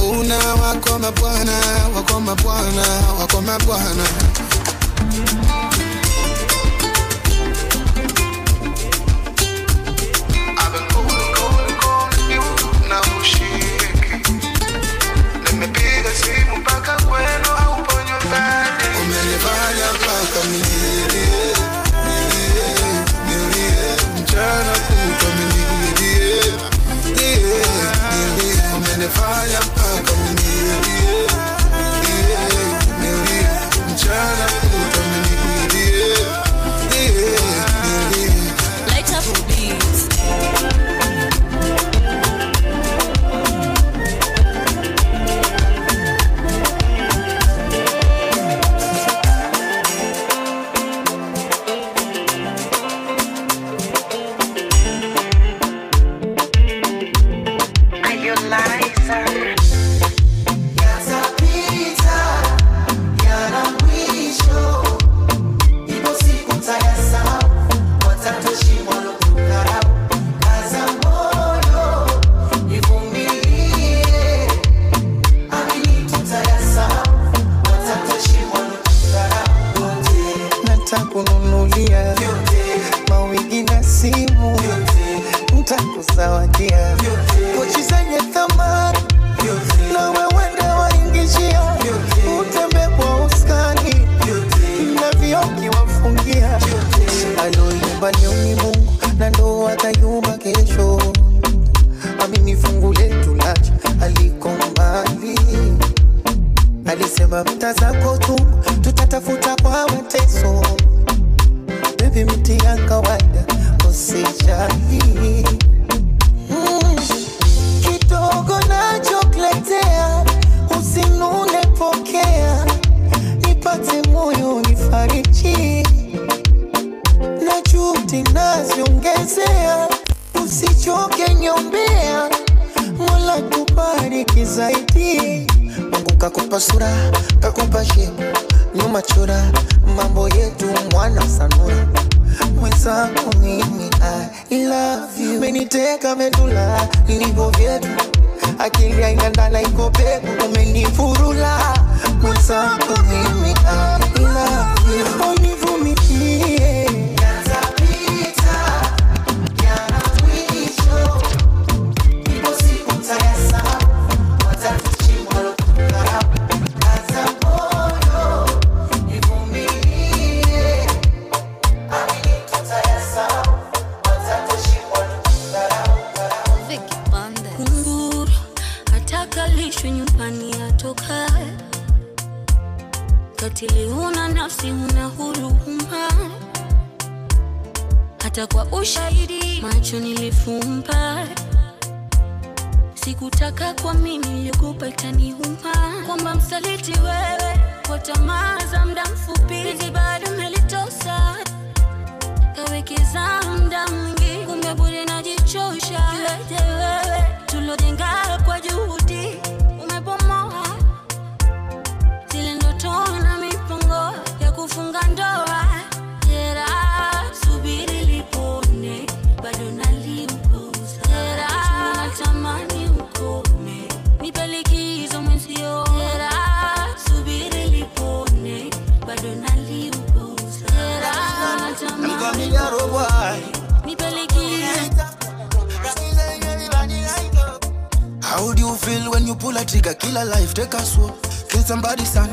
Una wako mabwana, wako mabwana, wako mabwana. Umenifanya mpaka nilie, nilie, nilie, mchana kutwa nilie, nilie, nilie. Umenifanya mpaka nilie, nilie, nilie, mchana kutwa nilie, nilie, nilie. Light up the beats. Nitakununulia mawigi na simu, nitakuzawadia pochi zenye thamani, na wewe ndio waingishia, utembe kwa uskani na vioki wafungia. Aloyumba leo ni Mungu na ndo atayumba kesho. Amini fungu letu lacha aliko mbali. Alisema mtazako tu tutatafuta kwa mateso. Baby mti ya kawaida usijali. Nikichezea usichoke niombea, Mola kubariki zaidi. Mungu kakupa sura, kakupa shepu, nyuma chora, mambo yetu mwana sanura. Mwenzangu mimi I love you, umeniteka medula, nilivyo vyetu, akili haina ndala iko peku, umenifurula. Mwenzangu mimi I love you, univumilie. Yatapita yana mwisho, ipo siku mtayasahau, watatuchimba walotudharau. Kaza moyo, nivumilie, amini tutayasahau, watatuchimba walotudharau. Kunguru atakalishwe nyumbani atoka, katili huna nafsi huna huruma, hata kwa ushahidi macho nilifumba. Sikutaka kwa mimi nilikupa itaniuma, kwamba msaliti wewe kwa tamaa za muda mfupi. Penzi bado umelitosa, kawekeza muda mwingi, kumbe bure najichosha. Kiwete wewe tulojenga kwa juhudi umebomoa, zile ndoto na mipango ya kufunga ndoa. Jeraha subiri lipone, bado naliuguza. Jeraha natamani ukome, nipe likizo mwenzio. Jeraha subiri lipone, bado naliuguza. Jeraha natamani nipe likizo. How do you feel when you pull a trigger, kill a life, take a swap, kill somebody's son?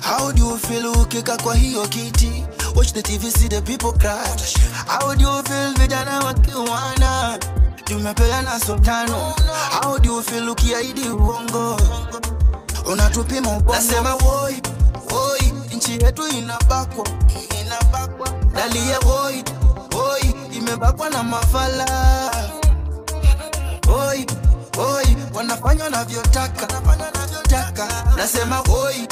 How do you feel ukika kwa hiyo kiti, watch the TV, see the people cry? How do you feel vijana wakiwana, tumepeana sultano? How do you feel ukiahidi uongo, unatupima ubongo? Nasema woi, woi, nchi yetu inabakwa, inabakwa. Dalia woi, woi, imebakwa na mafala. Woi, woi, wanafanya wanavyotaka, taka. Nasema woi,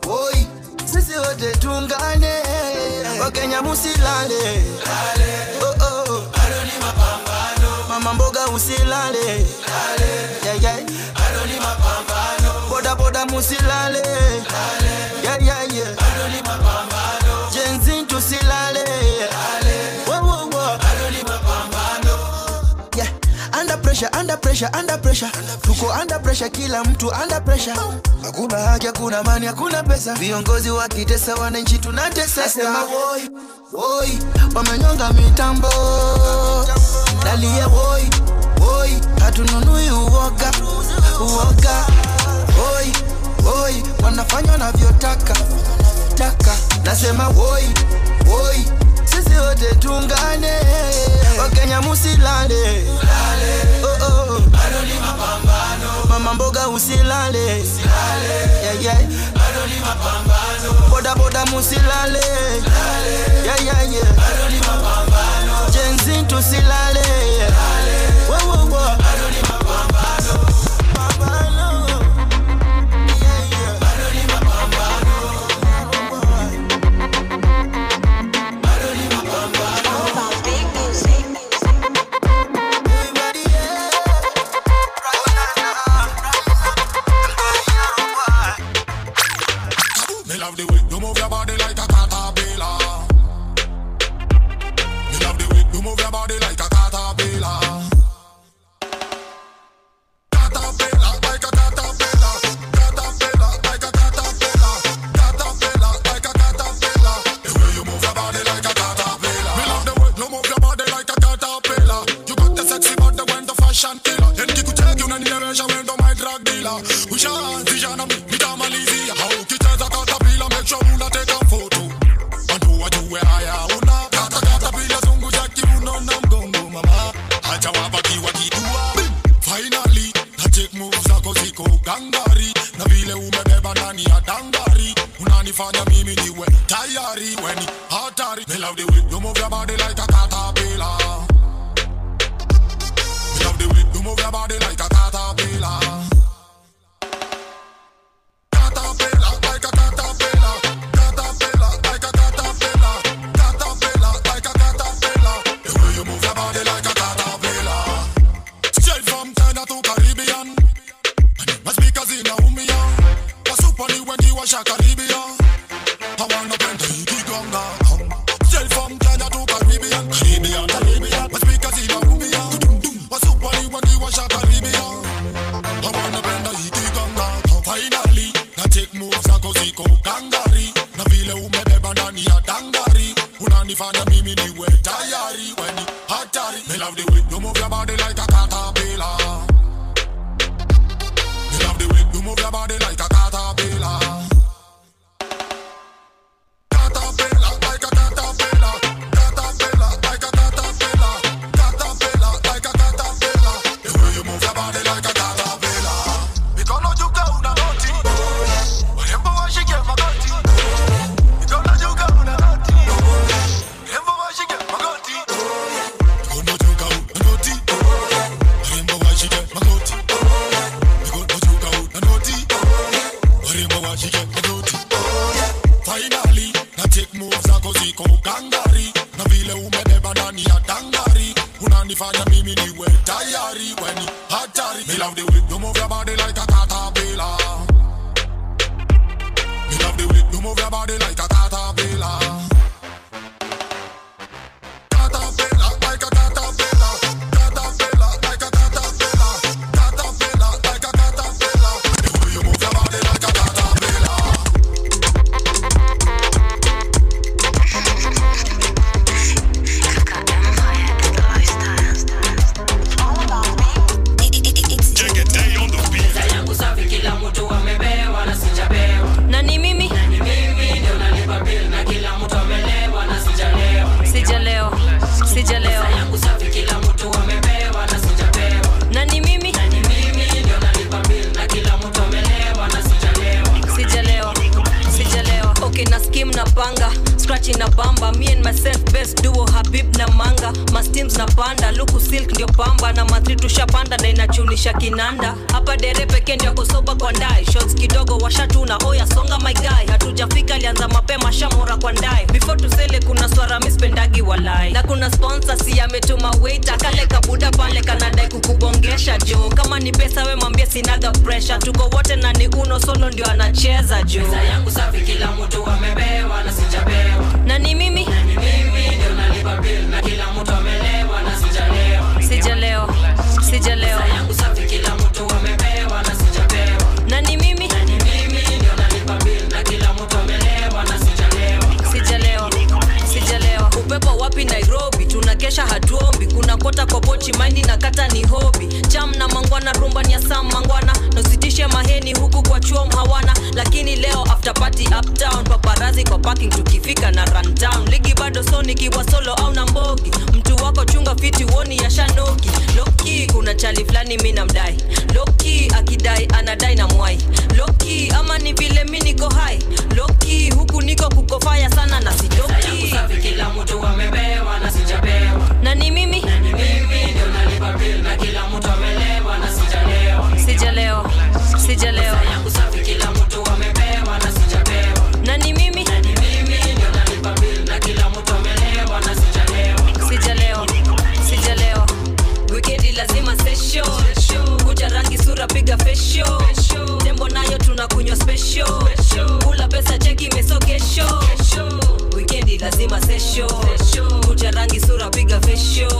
woi, sisi wote tuungane, Wakenya musilale, oh oh, bado ni mapambano. Mama mboga usilale, yeah yeah, bado ni mapambano. Boda boda musilale, yeah yeah yeah, bado ni mapambano. Gen Z tusilale, wo wo wo, bado ni mapambano. Yeah, under pressure, under pressure, under pressure. Tuko under pressure, kila mtu under pressure. Hakuna haki, hakuna amani, hakuna pesa. Viongozi wakitesa wananchi tunatesa. Nasema woi, woi, wamenyonga mitambo. Dalia woi, woi, hatununui uoga, uoga. Woi, woi, wanafanya wanavyotaka, taka. Nasema woi, woi, sisi wote tuungane, Wakenya musilale, oh oh, bado ni mapambano. Mama mboga usilale, yeah yeah, bado ni mapambano. Boda boda musilale, yeah yeah yeah, bado ni mapambano. Gen Z tusilale, wo wo wo, bado ni mapambano. Mapambano, yeah yeah, bado ni mapambano. Bado ni mapambano. Big music. Me love the way you move your body like a caterpillar. Me love the way you move your body like a caterpillar. Caterpillar like a caterpillar. Caterpillar like a caterpillar. Caterpillar like a caterpillar. The way you move your body like a caterpillar. Me love the way you move your body like a caterpillar. You got the sexy body when the fashion killer. Then kikucheki unanielewesha wewe ndo my drug dealer. Ushaanzisha na mimi nitamalizia. Haukicheza caterpillar, make sure una take a photo. Bantu wajue haya una kata caterpillar, zungusha kiuno na mgongo mama. Acha wabaki wakidua. Finally, na take moves zako ziko gangari, na vile umebeba ndani ya dangari, unanifanya mimi niwe tayari weni hatari. Me love the way you move your body like a caterpillar. Me love the way you move your body like a caterpillar. Caterpillar like a caterpillar. Caterpillar like a caterpillar. Caterpillar like a caterpillar. The way you move your body like Hatari. Me love the way you move your body like a caterpillar. Me love the way you move your body like a caterpillar. Caterpillar like a caterpillar. Caterpillar like a caterpillar. Caterpillar like a caterpillar. The way you move your body like a caterpillar. Mikono juu ka una noti. Warembo washike magoti. Mikono juu ka una noti. Warembo washike magoti. Mikono juu ka una noti. Warembo washike magoti. Mikono juu ka una noti. Warembo washike magoti. Finally, na take moves zako ziko gangari. Na vile umebeba ndani ya dangari. Unanifanya mimi niwe tayari when hatari. Me love the way you move your body like a caterpillar. Me love the way you move your body like a caterpillar. Caterpillar like a caterpillar. Caterpillar like a caterpillar. Caterpillar like a caterpillar. The way you move your body like a caterpillar. Meza yangu safi, kila mtu amebewa na sijabewa. Na ni mimi? Na ni mimi ndio nalipa bill na kila mtu amelewa na sijalewa. Sijalewa, sijalewa. Meza yangu safi, kila mtu amebewa na sijabewa. Na ni mimi? Na ni mimi ndio nalipa bill na kila mtu amelewa na sijalewa. Sijalewa, sijalewa. Okay, na scheme na panga, scratch na bamba, me and myself best duo Habib na manga, mas teams na panda, luku silk ndio pamba na matri tushapanda na inachunisha kinanda. Hapa dere pekee ndio kosoba kwa ndai, shots kidogo washatuna, oya songa my guy. Hatujafika alianza mapema shamora kwa ndai. Before tusele kuna swara mispendagi walai. Na kuna sponsor si ametuma waiter kale kabuda pale kanadai kukubongesha jo. Kama ni pesa we mwambie sinaga pressure. Tuko wote na ni uno solo ndio anacheza jo. Meza yangu safi, kila mtu amebewa na sijabewa. Na ni mimi? Na ni mimi ndio nalipa bill na kila mtu amelewa na sijalewa. Sijalewa, sijalewa. Meza yangu safi, kila mtu amebewa na sijabewa. Na ni mimi? Na ni mimi ndio nalipa bill na kila mtu amelewa na sijalewa. Sijalewa, sijalewa. Upepo wapi Nairobi, tunakesha hatuombi. Kuna kota kwa pochi maindi na kata ni hobi. Cham na mangwana rumba ni ya Sam mangwana. Nositishe maheni huku kwa chuom hawana. Lakini leo after party uptown, paparazzi kwa parking tukifika na run down. Ligi bado soni kiwa solo au na mbogi. Mtu wako chunga fiti woni ya shanoki. Loki kuna chali flani mimi namdai. Loki akidai anadai na mwai. Loki ama ni vile mimi niko high. Loki huku niko kukofaya sana na sidoki. Meza yangu safi, kila mtu amebewa na sijabewa. Na ni mimi? Na ni mimi ndio nalipa bill na kila mtu amelewa na sijalewa. Sijalewa, sijalewa. Meza yangu safi, kila mtu amebewa na sijabewa. Na ni mimi? Na ni mimi ndio nalipa bill na kila mtu amelewa na sijalewa. Sijalewa, sijalewa. Weekendi lazima session. Kucha rangi sura piga facial. Tembo nayo tunakunywa special. Kula pesa cheki imeso kesho. Weekendi lazima session. Kucha rangi sura piga facial.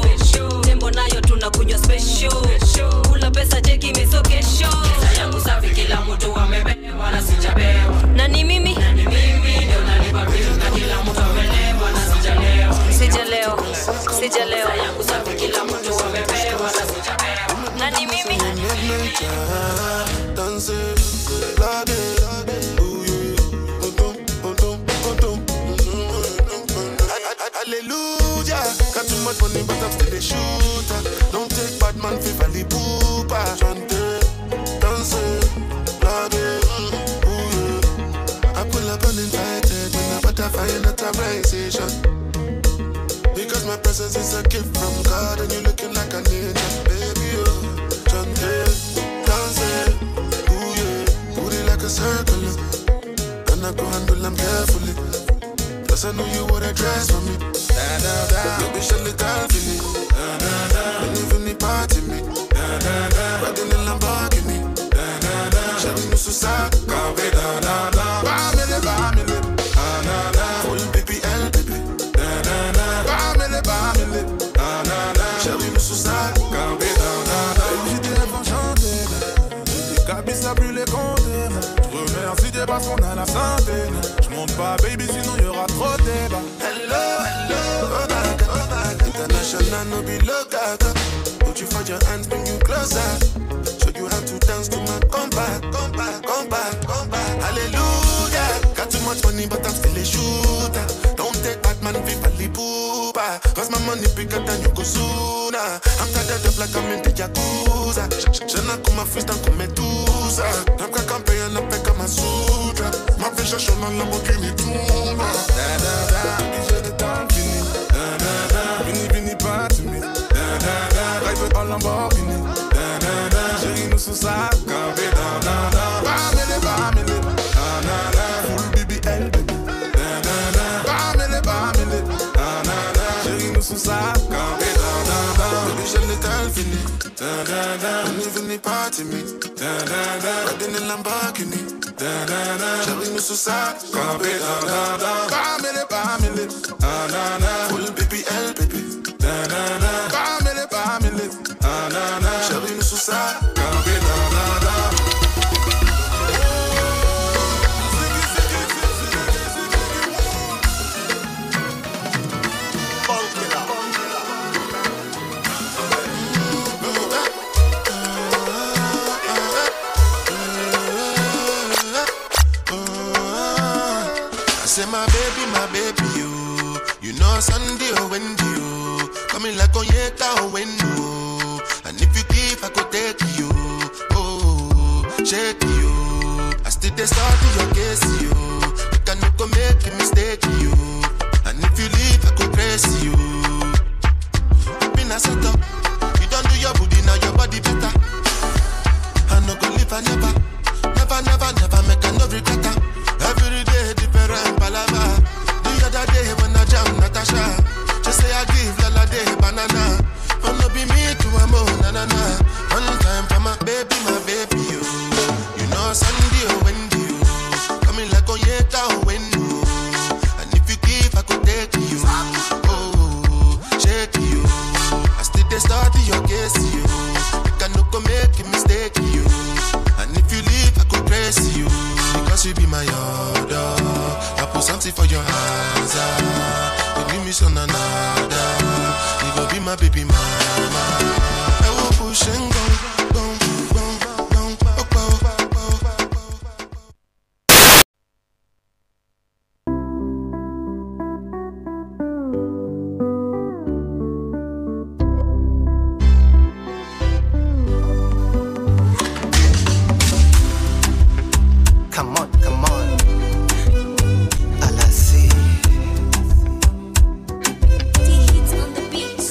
Tembo nayo tunakunywa special. Kula pesa cheki imeso kesho. Meza yangu safi, kila mtu amebewa na sijabewa. Na ni mimi? Na ni mimi ndio nalipa bill na kila mtu amelewa na sijalewa. Sijalewa, sijalewa. Meza yangu safi, kila mtu amebewa na sijabewa. Na ni mimi? Hallelujah. Got too much money but I'm still a shooter. Don't take bad man for valley pooper. Chante, dance, lade, ooh yeah. I pull up uninvited when I butterfly in authorization. Because my presence is a gift from God and you're looking like an angel, baby. Oh, chante, dance, ooh yeah. Booty like a circle, and I go handle them carefully. Plus I know you wore that dress for me. Da da da, baby, shall it all for me. Da da da, when you feel party me. Da da da, riding in Lamborghini. Da da da, shall we no suicide? Can't da da da. Bamile, bamile, ah na na. Full BBL, baby. Da da da, bamile, bamile, ah na na. Shall we no suicide? Can't da da da. J'étais enchanté, j'étais cabis à brûler compter. Je remercie Dieu parce qu'on a la santé. Je monte pas, baby, sinon y'aura trop de débats. Hello, hello, oh my God, international. International, no be local. Put you for your hands, bring you closer. Show you how to dance to my compa, compa, compa, compa. Hallelujah. Got too much money, but I'm still a shooter. Don't take bad man, people poopa. Cause my money bigger than you go sooner. I'm tired of like I'm in the jacuzzi. Shana kuma freestyle come medusa. Napka kampe na peka masutra. Ma ficha shona Lamborghini tuna. Da da da, j'ai le temps fini. Da da da, vini vini pas me. Da da da, drive en Lamborghini. Da da da, chérie nous sous ça, campé da da da. Bamele bamele, na na na, full BBL baby. Da da da, bamele bamele, na na na, chérie nous sous ça, campé da da da. Baby j'ai le temps fini. Da da da, vini vini pas me. Da da da, riding in Lamborghini. Da da da, chérie nous sous ça, campé da da da. Bamele bamele, na na na, full BBL baby. Da da da, bamele bamele, na na na, chérie nous sous ça, campé da da da. I say my baby, you know Sunday or Wendy, you coming like Onyeka or Wendo. And if you give, I go take you, oh, shake you. I still dey study your case, you. You cannot go make a mistake, you. And if you leave, I go trace you. Been a set up, you don't do your booty, now your body better. I no go live, I never, never, never, never make a no regret. Every day different palava. The other day when I jam Natasha, she say I give Lala day banana. But no be me to a mo na na na. One time for my baby, you. You know Sunday or Wendy, you coming like Onyeka or Wendo. And if you give, I could take you. Oh, shake you. I still dey study your case, you. You cannot go make a mistake, you. And if you leave, I could trace you. Because you be my order. I put something for your hands. You give me some another. You go be my baby mama. I will push and go, go, go, go, go, go, go. Come on, come on. Alasi. Hits on the beat.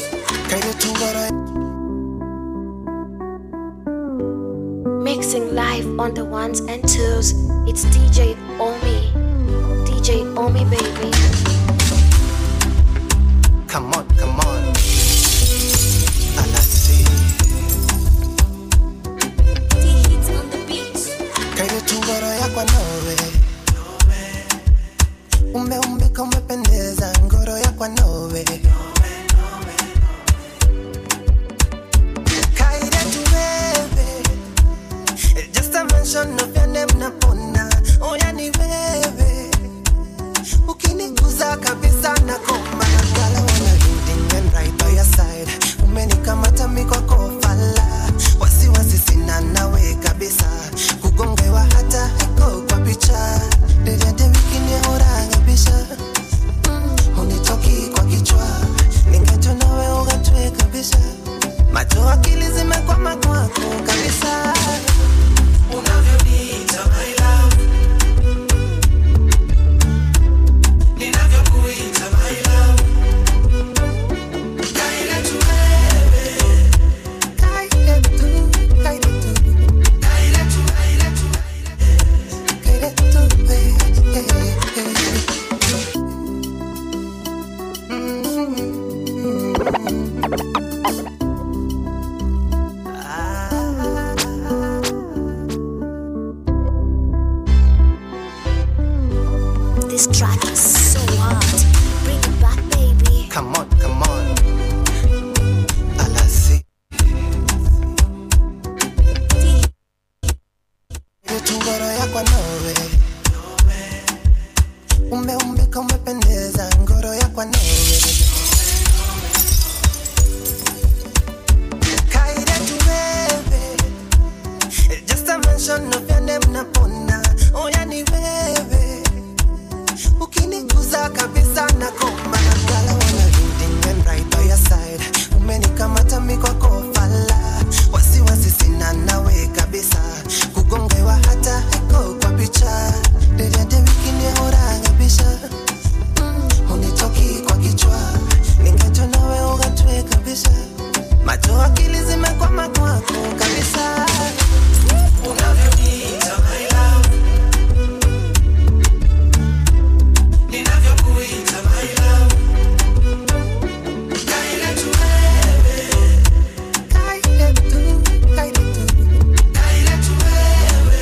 Mixing live on the ones and twos. It's DJ Omi. DJ Omi, baby. Come on, come on. Alasi. Hits on the beat. Kaile yakwa nowe. Umeumbika umependeza ngoro yakwa nowe. Kaile tuwewe. Just a mention of your name napona. Oya ni wewe. Ukiniguza kabisa na koma. Girl, I wanna leading and right by your side. Umenikamata miko kofala. Wasiwasi sina nawe kabisa. Kugongewa hata iko kwa picha. Dede wiki ni hora kabisa. Unitoki kwa kichwa. Ningecho nawe ugatwe kabisa. Macho akili zimekwama kwako kabisa. Unavyonipa Umenikamata mikwako fala, wasiwasi sina nawe kabisa, kugongewa hata haiko kwa picha. Dede wiki ni hora kabisa, unitoki kwa kichwa, ningecho nawe ugatwe kabisa, macho akili zimekwama kwako kabisa. Unavyoniita my love, ninavyokuita my love, kaile tu wewe, kaile tu, kaile tu, kaile tu wewe,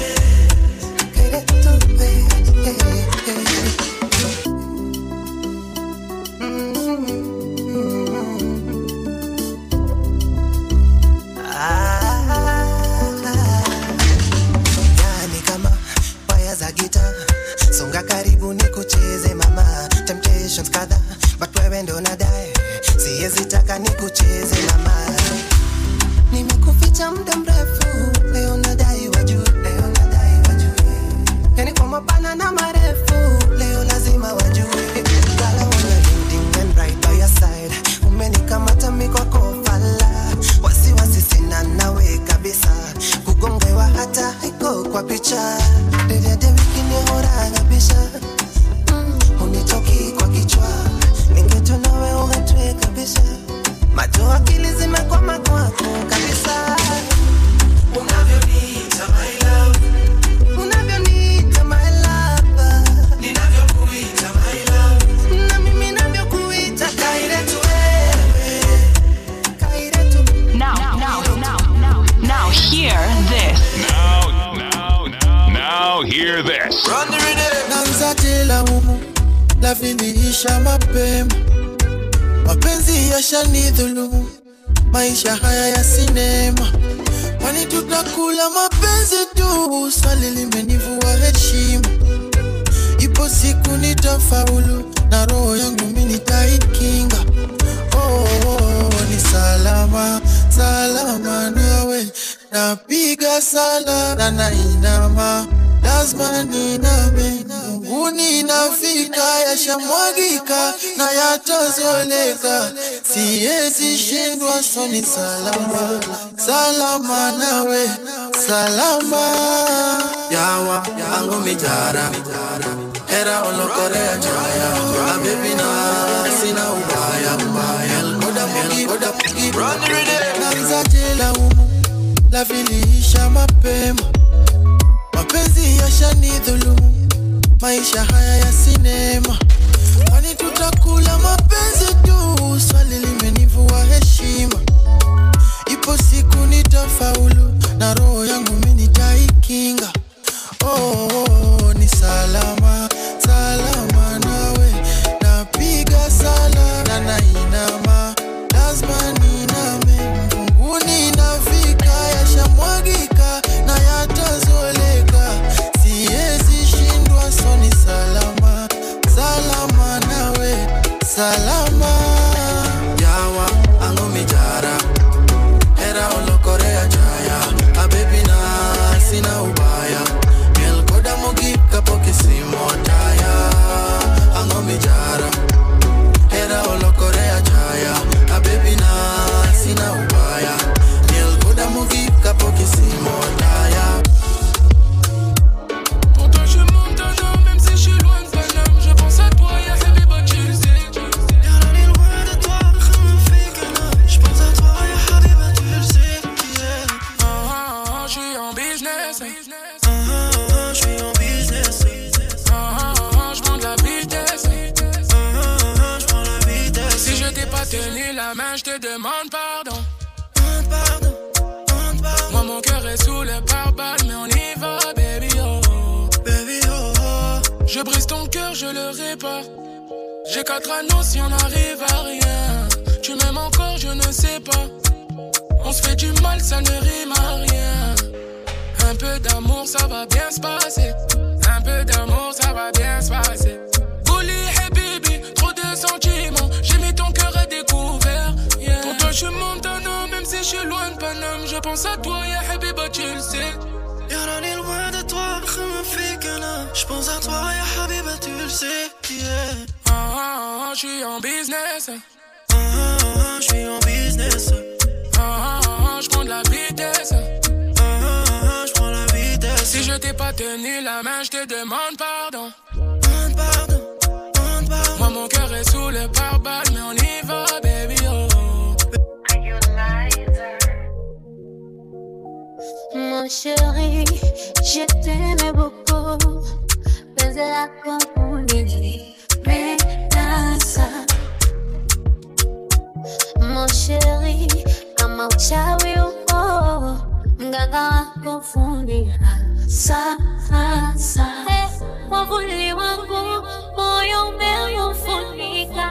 kaile tu wewe. Yani kama waya za gita, songa karibu nikucheze mama. Temptations kadha, but wewe ndo nadai, siwezi taka nikucheze mama. Nimekuficha muda mrefu, leo nadai wajue, leo nadai wajue. Yani kwa mapana na marefu, leo lazima wajue. Girl, I wanna lean and right by your side. Umenikamata mikwako fala, wasiwasi sina nawe kabisa, kugongewa hata haiko kwa picha. Dede wiki ni hora kabisa, unitoki kwa kichwa, ningecho nawe ugatwe kabisa, macho akili zimekwama kwako kabisa. Unavyoniita my love, unavyoniita my love, ninavyokuita my love, na mimi navyokuita kaire tu wewe, kaire tu. Now hear this. Now hear this. Run the rhythm. Nanza jela humu, lafiliisha mapema, mapenzi yashanidhulumu, maisha haya ya sinema, kwani tutakula mapenzi tu? Swali limenivua heshima, ipo siku nitafaulu na roho yangu mimi nitaikinga. Oh, oh, oh, ni salama salama nawe, napiga sala na nainama, lazima niname, mbinguni nafika, yashamwagika na yatazoleka, siwezi shindwa, so ni salama salama nawe, salama. Yawa yangu mijara hera olokorea jaya, baby na sina ubaya ubaya, oda mugi oda mugi run the rhythm. Nanza jela humu, lafiliisha mapema, mapenzi yashanidhulumu, maisha haya ya sinema, kwani tutakula mapenzi tu? Swali limenivua heshima, ipo siku nitafaulu na roho yangu mimi nitaikinga. Oh, oh, oh, ni salama salama nawe, napiga sala na nainama, lazima niname, mbinguni nafika, yashamwagika na yatazoleka, siwezi shindwa, so ni salama salama nawe, salama. Yawa angu mijara hera olokorea jaya, abebi na sina ubaya, mielkoda mugika pokisimo taya, angu mijara hera olokorea jaya, abebi na sina ubaya, mielkoda mugika pokisimo taya. Pour toi je monte un homme, même si je suis loin de Paname, je pense à toi, ya Habiba, tu le sais. راني loin de toi, خمم فيك أنا، je pense à toi يا حبيبة tu le sais. Yeah. Ah, ah, ah, je suis en business. Ah, ah, ah, je suis en business. Ah, ah, ah, je prends de la vitesse. Ah, ah, ah, je prends la vitesse. Si je t'ai pas tenu la main, je te demande pardon. Demande pardon, demande pardon. Moi mon cœur est sous le pare-balles, mais on y va, baby oh. Baby oh, oh. Je brise ton cœur, je le répare. J'ai 4 anneaux si on arrive à rien. Tu m'aimes encore, je ne sais pas. On se fait du mal, ça ne rime à rien. Un peu d'amour, ça va bien se passer. Un peu d'amour, ça va bien se passer. Bouli habibi, trop de sentiments. J'ai mis ton cœur à découvert. Yeah. Pour toi, je Montana, même si je suis loin de Paname. Je pense à toi, ya habiba, tu le sais. يا راني loin de toi, خمم فيك أنا، je pense à toi يا حبيبة tu le sais. Yeah. Ah, ah, ah, je suis en business. Ah, ah, ah, je suis en business. pas tenu la main, je te demande pardon. Moi mon cœur est sous le pare-balles, mais on y va, baby, oh. Mon chéri, je t'aimais beaucoup. Penzi lako uninimenasa. Mon chéri, kama uchawi upo, mganga wako fundi hasa hasa. Hey, mwavuli wangu moyo umeufunika,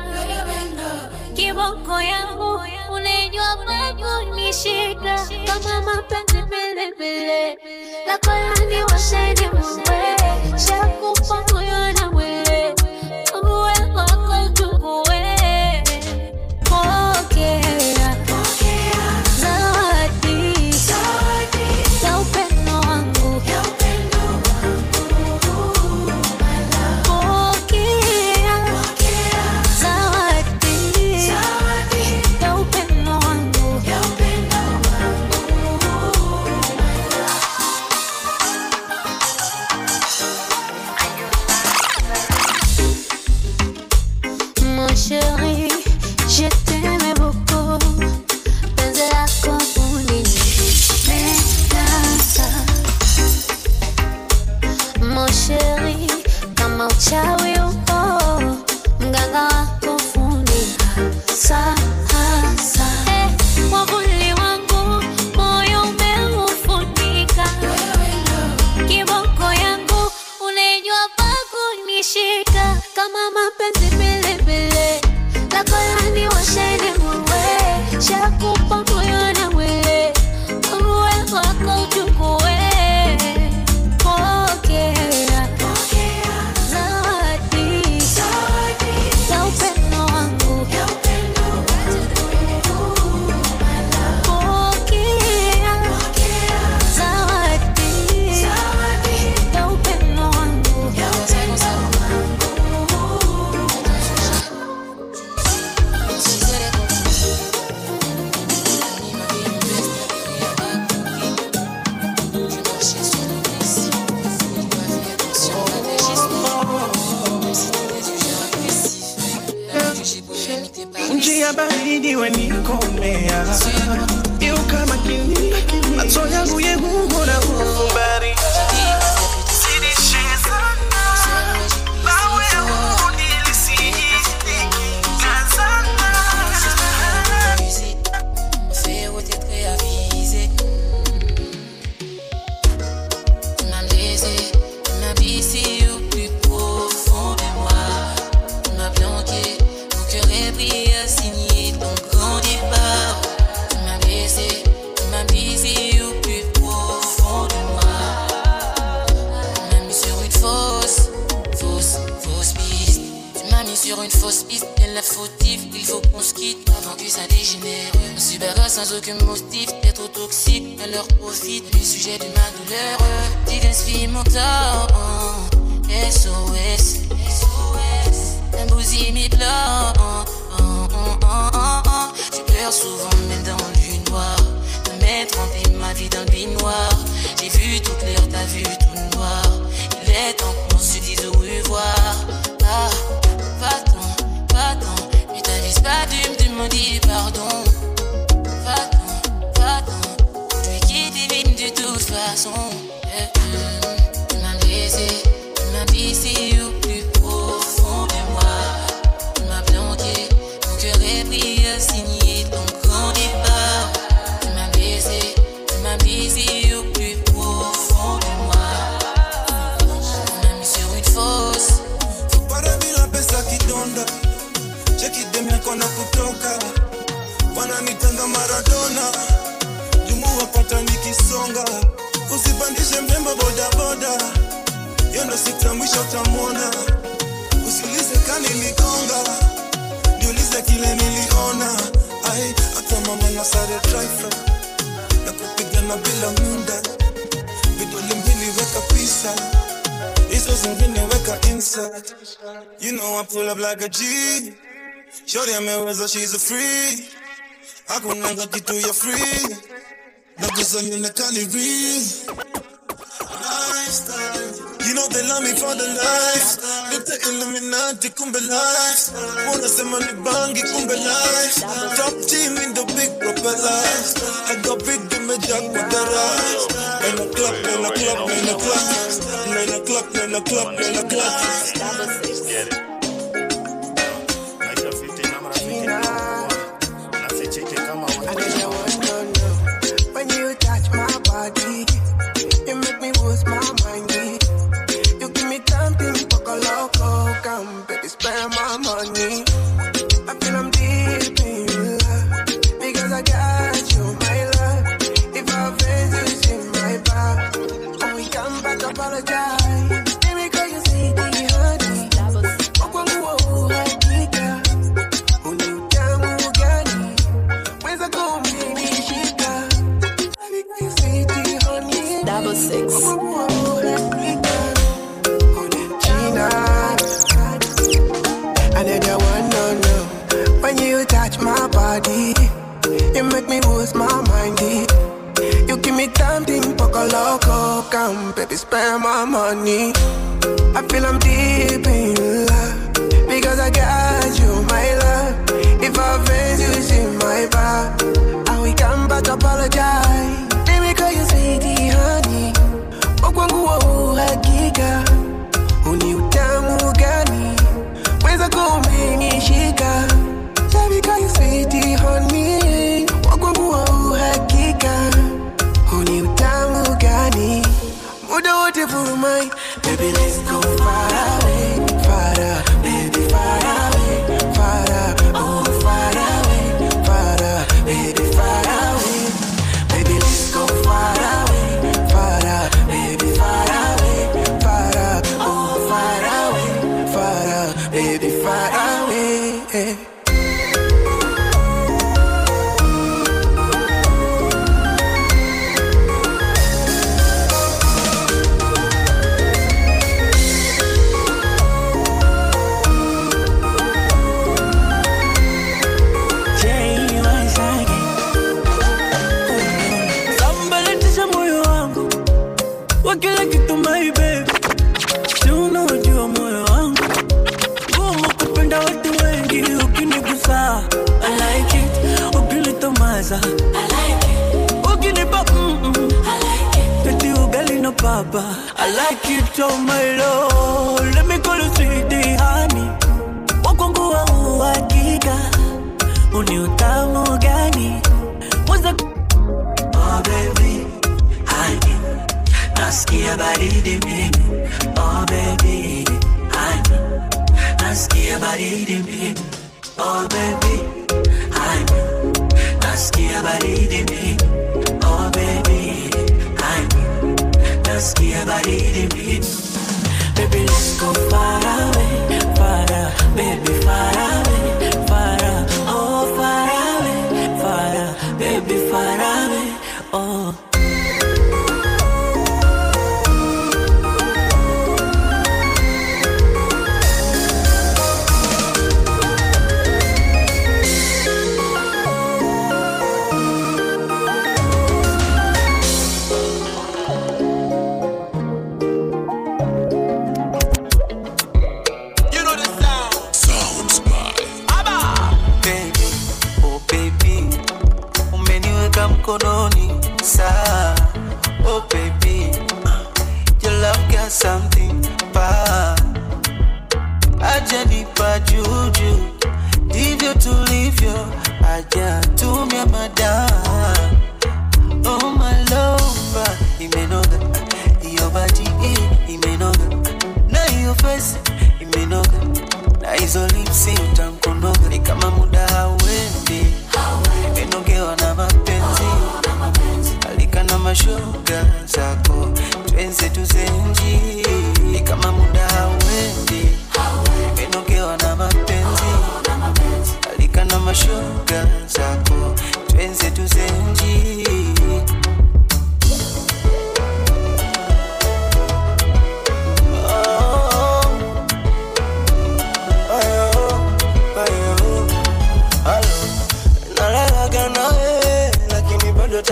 kiboko yangu unajua pakunishika. Kama mapenzi pilipili lako laniwasha nimuwe, shakupa moyo na mwili uwe wako uchukue. Pokea zawadi ya upendo wangu, pokea zawadi ya upendo wangu. Mon chéri, je t'aimais beaucoup. Penzi lako uninimenasa. Mon chéri, kama uchawi upo, mganga wako fundi hasa hasa. Hey, mwavuli wangu moyo umeufunika, kiboko yangu unajua pa kunishika. Kama mapenzi pilipili lako laniwasha nimuwe, shakupa moyo na mwili uwe wako uchukue. Pokea zawadi ya upendo wangu, pokea zawadi ya upendo wangu. Nchi ya baridi wenikomea, geuka makini, macho yangu yehuhona ufumbari. Tu m'as blessé, tu m'as blessé au plus profond de moi. Tu m'as planqué, mon cœur est pris à signer ton grand départ. Tu m'as blessé, tu m'as blessé au plus profond de moi. Tu m'as mis sur une fausse, fausse, fausse piste. Tu m'as mis sur une fausse piste, elle la fautive. Il faut qu'on se quitte avant que ça dégénère. On se bagarre sans aucun motif, t'es trop toxique, à leur profit du sujet de ma douleur. Diversifie mon temps, SOS, SOS. T'as bousillé mes plans. Tu pleures souvent même dans le noir. De m'être trempé ma vie dans le baignoire. J'ai vu tout clair, t'as vu tout noir. Il est temps qu'on se dise au revoir. Ah, va-t'en, va-t'en. Mais t'avises pas de me demander pardon. Va-t'en, va-t'en. Tu es qui devine de toute façon. Tu m'as blessé, tu m'as blessé au plus profond de moi. Tu m'as planqué, mon cœur est pris à signer ton grand départ. Tu m'as blessé, tu m'as blessé au plus profond de moi. Tu m'as mis sur une fausse. Para bila pesa kidonda, cheki dem yako na kutoka, wananitanga Maradona, jumu wapata nikisonga, usipandishe mrembo bodaboda, yondo sita mwisho utamwona, usiulize kani niligonga, niulize kile niliona, ai hata mama na sare driver, na kupigana bila muda, vidole mbili weka pisa, hizo zingine weka insert. You know I pull up like a G. Shorty ameweza, she's a free. Hakunanga kitu ya free. Nagusa nywele kali. You know they love me for the life. Nite Illuminati kumbe life. Wanasema ni bangi kumbe life. Top team in the big propeller. I got big imejaa kwa garage. 9 o'clock, 9 o'clock, 9 o'clock. 9 o'clock, 9 o'clock, 9 o'clock. Let's get it. When you touch my body, you make me lose my mind. You give me something poco loco, come baby, spend my money. I feel I'm deep in love because I got you, my love. If I offend you, it's in my back. When we come back, apologize. Baby, girl, you say the honey. Double six. I need your one, no, no. When you touch my body, you make me lose my mind. You give me something poco loco, come baby, spend my money. I feel I'm deep in love because I got you, my love. If I offend you, it's in my back. And we come back, apologize. Baby, girl, you sweetie, honey. Okwangu wa uhakika, uni utamu gani? Mweza kumenishika. Baby, girl, you sweetie, honey. Okwangu wa uhakika, uni utamu gani? Muda wote furumai. Baby, let's go far away, far away, baby, far away, far away, oh, far away, far away, baby, far away. Baby, let's go far away, far away, baby, far away, far away, oh, far away, far away, baby, far away. Kila kitu my baby, si unajua moyo wangu gumu kupenda watu wengi. Ukinigusa I like it, ukinitomaza I like it, ukinipa I like it, eti ugali na papa I like it, oh my lord. Let me call you sweetie honey, wakwangu wa uhakika uni utamu gani? Mwanza oh baby honey, nasikia baridi mimi, oh baby honey, nasikia baridi mimi, oh baby honey, nasikia baridi mimi, oh baby honey, nasikia baridi mimi. Baby, let's go far away, far away, baby, far away, far away, oh far away, far away, baby, far away, oh. Mkononi saa, oh baby, your love got something pa, aja nipa juju, ndivyo tulivyo, aja tumia madawa, oh my love, imenoga, iyo body imenoga, na iyo face imenoga, na hizo lips utamkonoga, ni kama muda hauendi, nimenogewa na mapenzi, alika na mashoga zako, twenze tuzenji, ni kama muda hauendi, nimenogewa na mapenzi, alika na mashoga zako, twenze tuzenji.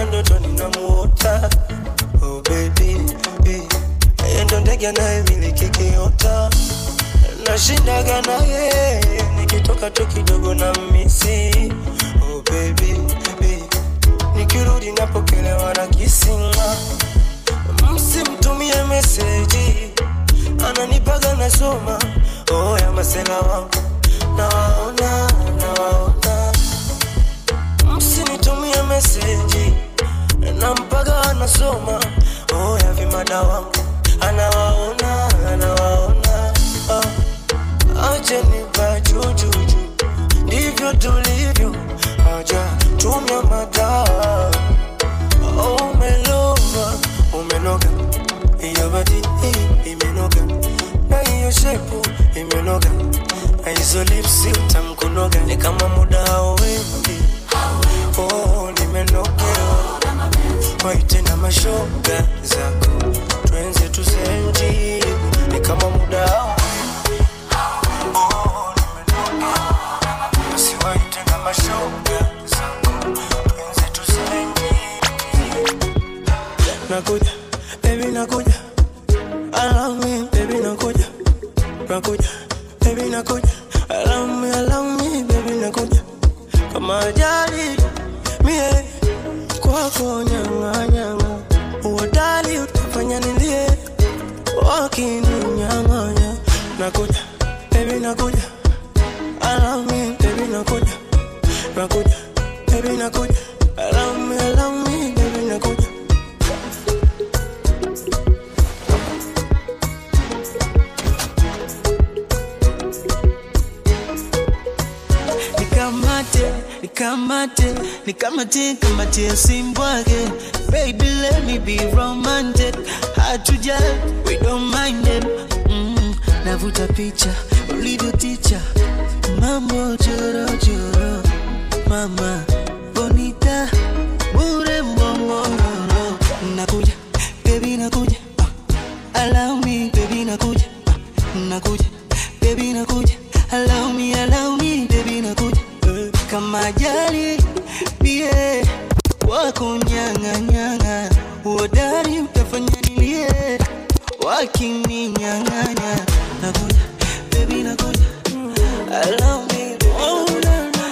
Ndoto ninamuota, oh baby, Ndege anayemiliki kiota, nashindaga na yeye, nikitoka tu kidogo na misi. Oh baby, baby, nikirudi napokelewa na kisima. Msimtumie meseji, ananipaga nasoma. Oh ya masela wangu, nawaona, nawaona. Msinitumie meseji, nampaga anasoma. Oh ya vimada wangu, anawaona, anawaona. Acha nipa jujuju, ndivyo tulivyo, acha tumia madawa. Oh umelova, umenoga, hiyo body imenoga, na hiyo shape imenoga, na hizo lips utamkunoga, ni kama muda hauendi. Oh nimenogewa, waite na mashoga zako, tuenze tuzenji, ni kama muda hauendi. Oh nimenogewa, usiwaite na mashoga zako, tuenze tuzenji. Nakuja, baby nakuja, I love me, baby nakuja, nakuja, baby nakuja, I love me, baby nakuja. Kama ajali, mie, kwako nyanga nyanga, uodali utafanya nilie, wakininyang'anya. Nakuja, baby nakuja, I love me, baby nakuja, nakuja, baby nakuja, I love me, baby nakuja. Nikamate, nikamate, nikamate, kamate usimbwage. Baby let me be romantic, hard to judge, we don't mind it. Navuta picha, ulivyo teacher, mambo choro choro, mama bonita, bure mbongororo. Nakuja, baby nakuja, allow me, baby nakuja, nakuja, baby nakuja, allow me, baby nakuja. Kama ajali, bie, wako nyanga nyanga, uodari utafanya nilie, wakininyang'anya. Nakuja, baby nakuja, allow me, oh na na.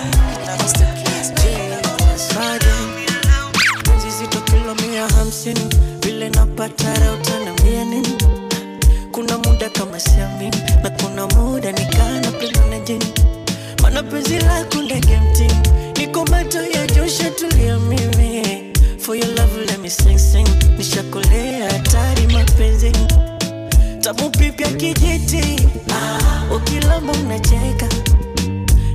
Penzi zito kilo 150, vile napata raha utaniambia nini? Kuna muda kama siamini, na kuna muda nikaa napendwa na jini. Maana penzi lako ndege mtini, niko macho ya josha tulia mimi. For your love let me sing sing, nishakolea hatari mapenzi. Tamu pipya kijiti, ukilamba unacheka,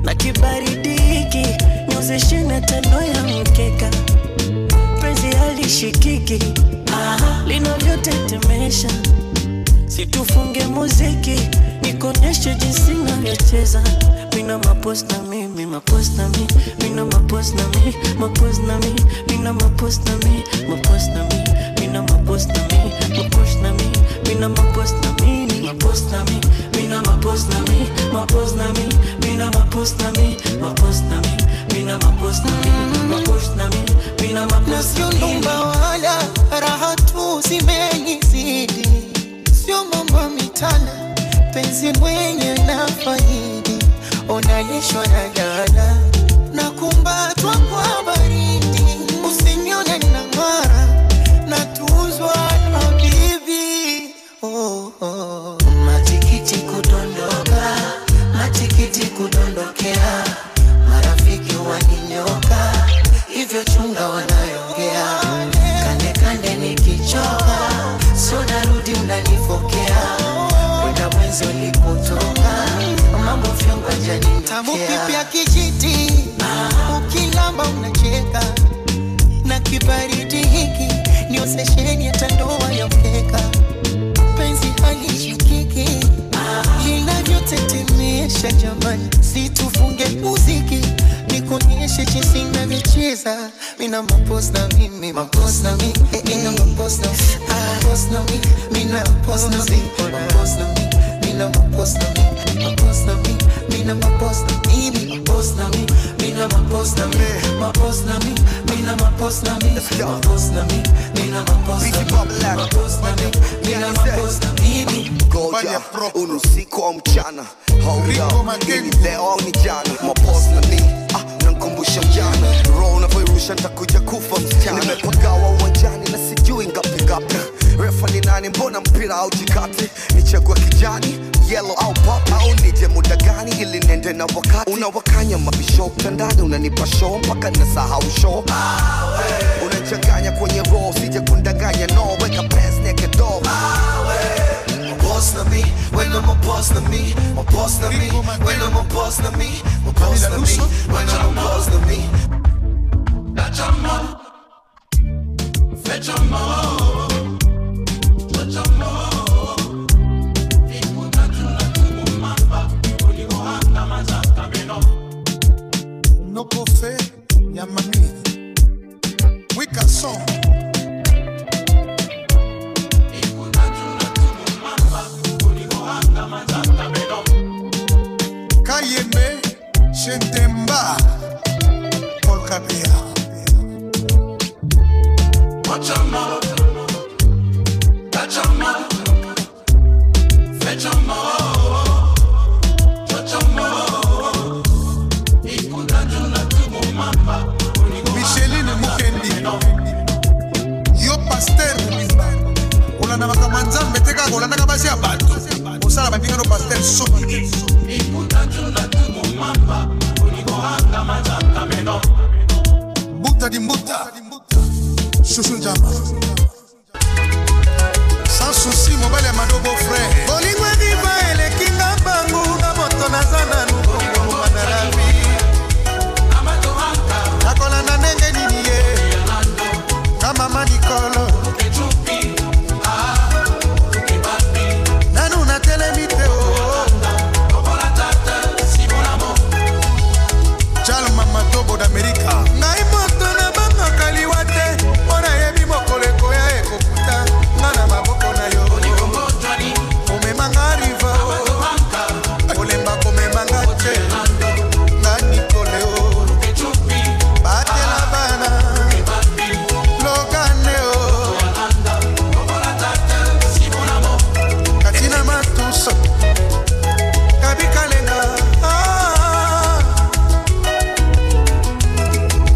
na kibaridi hiki nyuzi 25 ya mkeka. Penzi halishikiki, linavyotetemesha. Situfunge muziki, nikonyeshe jinsi navyocheza. Mina mapost na mi, mapost na mi, mina mapost na mi, mapost na mi, mina mapost na mi, mapost na mi, mina mapost na mi, mapost na mi, mina mapost na mi, mapost na mi, mina mapost na mi, mapost na mi, mina mapost na mi, mapost na mi, mina mapost na mi, mapost na mi, mina mapost na mi. Na sio numba wala raha tu zimenizidi, sio mambo mitana, penzi mwenye nafaidi, unalishwa na gala na kumbatwa kwa baridi, usinione nang'ara natuzwa habibi. Oh, oh. Matikiti kudondoka, matikiti kudondokea, marafiki waninyoka, hivyo chunga wanayongea. Kande kande nikichoka, so narudi unanifokea, kwenda mwenzo ulikotoka, mambo fyongo janinokea. Tamu pipya kijiti, ukilamba unacheka, na kibaridi hiki ni osesheni ya tandoa ya mkeka. Penzi halishikiki, linavyotetemesha jamani, situfunge muziki, nikonyeshe jinsi navyocheza. Mina mapost na mimi, mapost na mi, mina mapost na, mapost na mi, mina mapost na mi, mapost na mi, mina Mina mapos na mi, mapos na mi, mina mapos na mi, mapos na mi, mina mapos na mi, mapos na mi, mina mapos na mi, mapos na mi, mina mapos na mi, mapos na mi, mina mapos na mi. Goja, unusiku au mchana. Hold up, hii ni leo au ni jana. Mapos na mi, nankumbusha mjana. Roho unavyoirusha nitakuja kufa msichana. Nimepagawa uwanjani na sijui ngapi ngapi. Refa ni nani, mbona mpira au jikati? Nichagua kijani, yellow au pop, au nije muda gani ili nende na wakati. Unawakanya mabisho mtandani, unanipa show mpaka nasahau show. Unachanganya kwenye roho, sije kundanganya no. Weka pants naked dog. Boss na me, when I'm a boss na me, my boss na me, when I'm a boss na me, my boss na me, when I'm a boss na me. Gachamo, fechamo, chachamo. Nokofe ya mami, wikason. Kayembe, Chentemba, Paul Kapea. Watchamo, gachamo, fechamo, chachamo. Micheline Mukendi, yo pasteur Mimba. Olanda makambo nzambe te kaka olandaka basi ya bato. Osala baninga no pasteur soki. Mbuta di mbuta, Chouchou Njamba. Sans souci, mobile ya madobo frère. Bolingo eviva eleki nga mbangu, nga moto naza nanu bongo mwana la vie. Nakolanda ndenge nini ye, nga mama Nicole. Nanu natelemi te o. Charles Mama Tobo d'Amerika. Ngai moto nabangaka liwa te, mpo nayebi mokolo ekoya ekokuta nga na maboko na yo. Omemanga riva o, kolemba komemanga te, nga Nicole o. Batela bana, lokane o. Katina matuso, kabikalenga.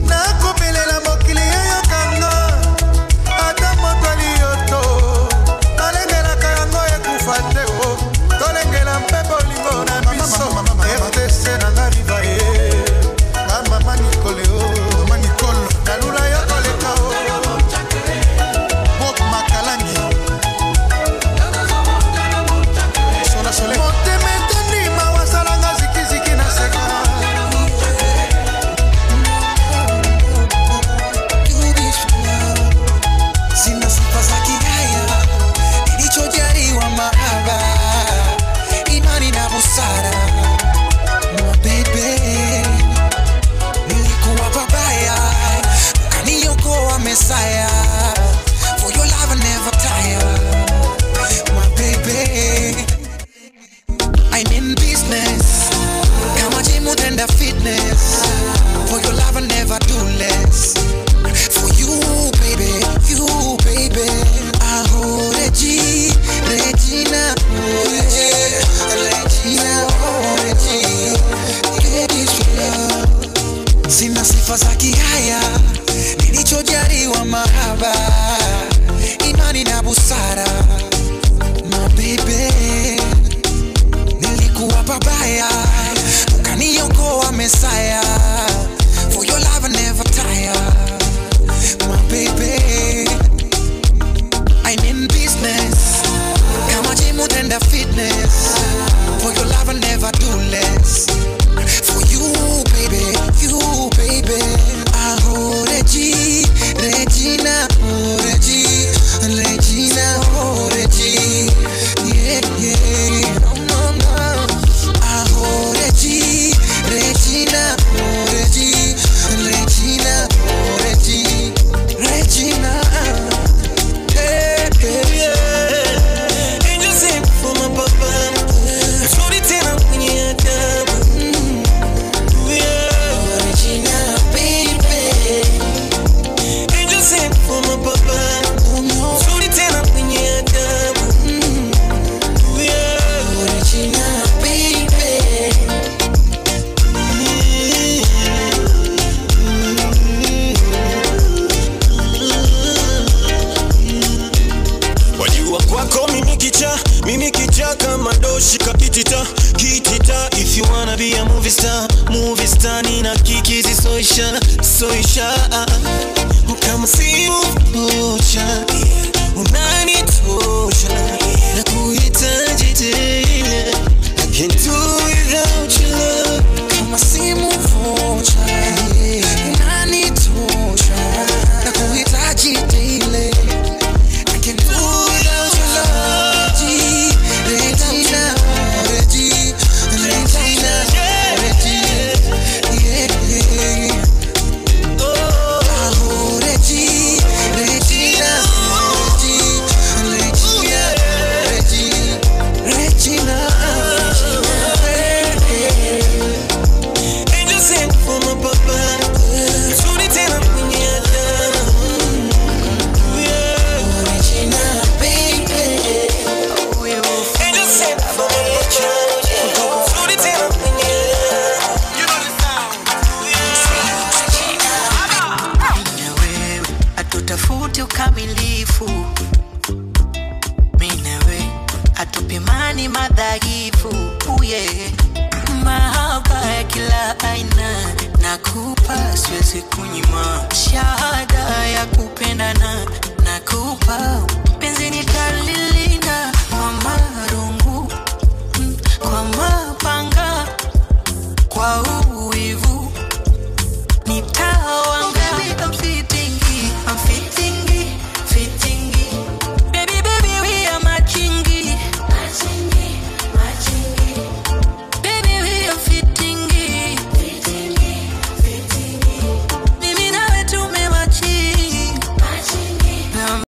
Nakobelela mokili eyokanga, ata moto aliyoto. Nalengelaka yango ekufa te o, tolengela mpe bolingo na biso. RTC nanga riva ye, nga mama Nicole o. Mama Nicole, nalula yo koleka o. Bob Makalangi. Sola Soleil. Motema etondi mawa asalanga zikiziki na seka. Sina sifa za kihaya, nilichojaliwa mahaba, imani na busara. Mwabebe, nilikuwa babaya, ukaniokoa Mesaya. For your love I never tire, my baby. I'm in business, kama gym utenda fitness. For your love I never do less. For you, baby, you, baby. Aho, Regi, Regina, Regi, Regina, oh, Regi. Ladies love. Sina sifa za kihaya, nilichojaliwa mahaba, imani na busara. My baby, nilikuwa babaya, ukaniokoa Mesaya. For your love I never tire, my baby. I'm in business, kama gym utenda fitness. For your love I never do less. For you, baby, you, baby. Aho, Regi, Regina, oh, Regi, Regina, oh. Kitita, kitita. If you wanna be a movie star, nina kikizi soisha, soisha. Kama simu vocha, unanitosha, nakuhitaji tena. I can't do without your love. Kama simu vocha, unanitosha, nakuhitaji tena. I can't do without your love. Regina, Regina, Regina, Regina, yeah, yeah. Oh, Regina, Regina, Regina, Regina, Regina. Angel sent for my papa. Nzuri tena mwenye adabu. Yeah. Regina, baby. Angel sent for my papa. Nzuri tena mwenye Mimi na wewe hatutafuti ukamilifu, mimi na wewe hatupimani madhaifu. Yeah. Mahaba ya kila aina nakupa, siwezi kunyima. Shahada ya kupendana nakupa, penzi nitalilinda.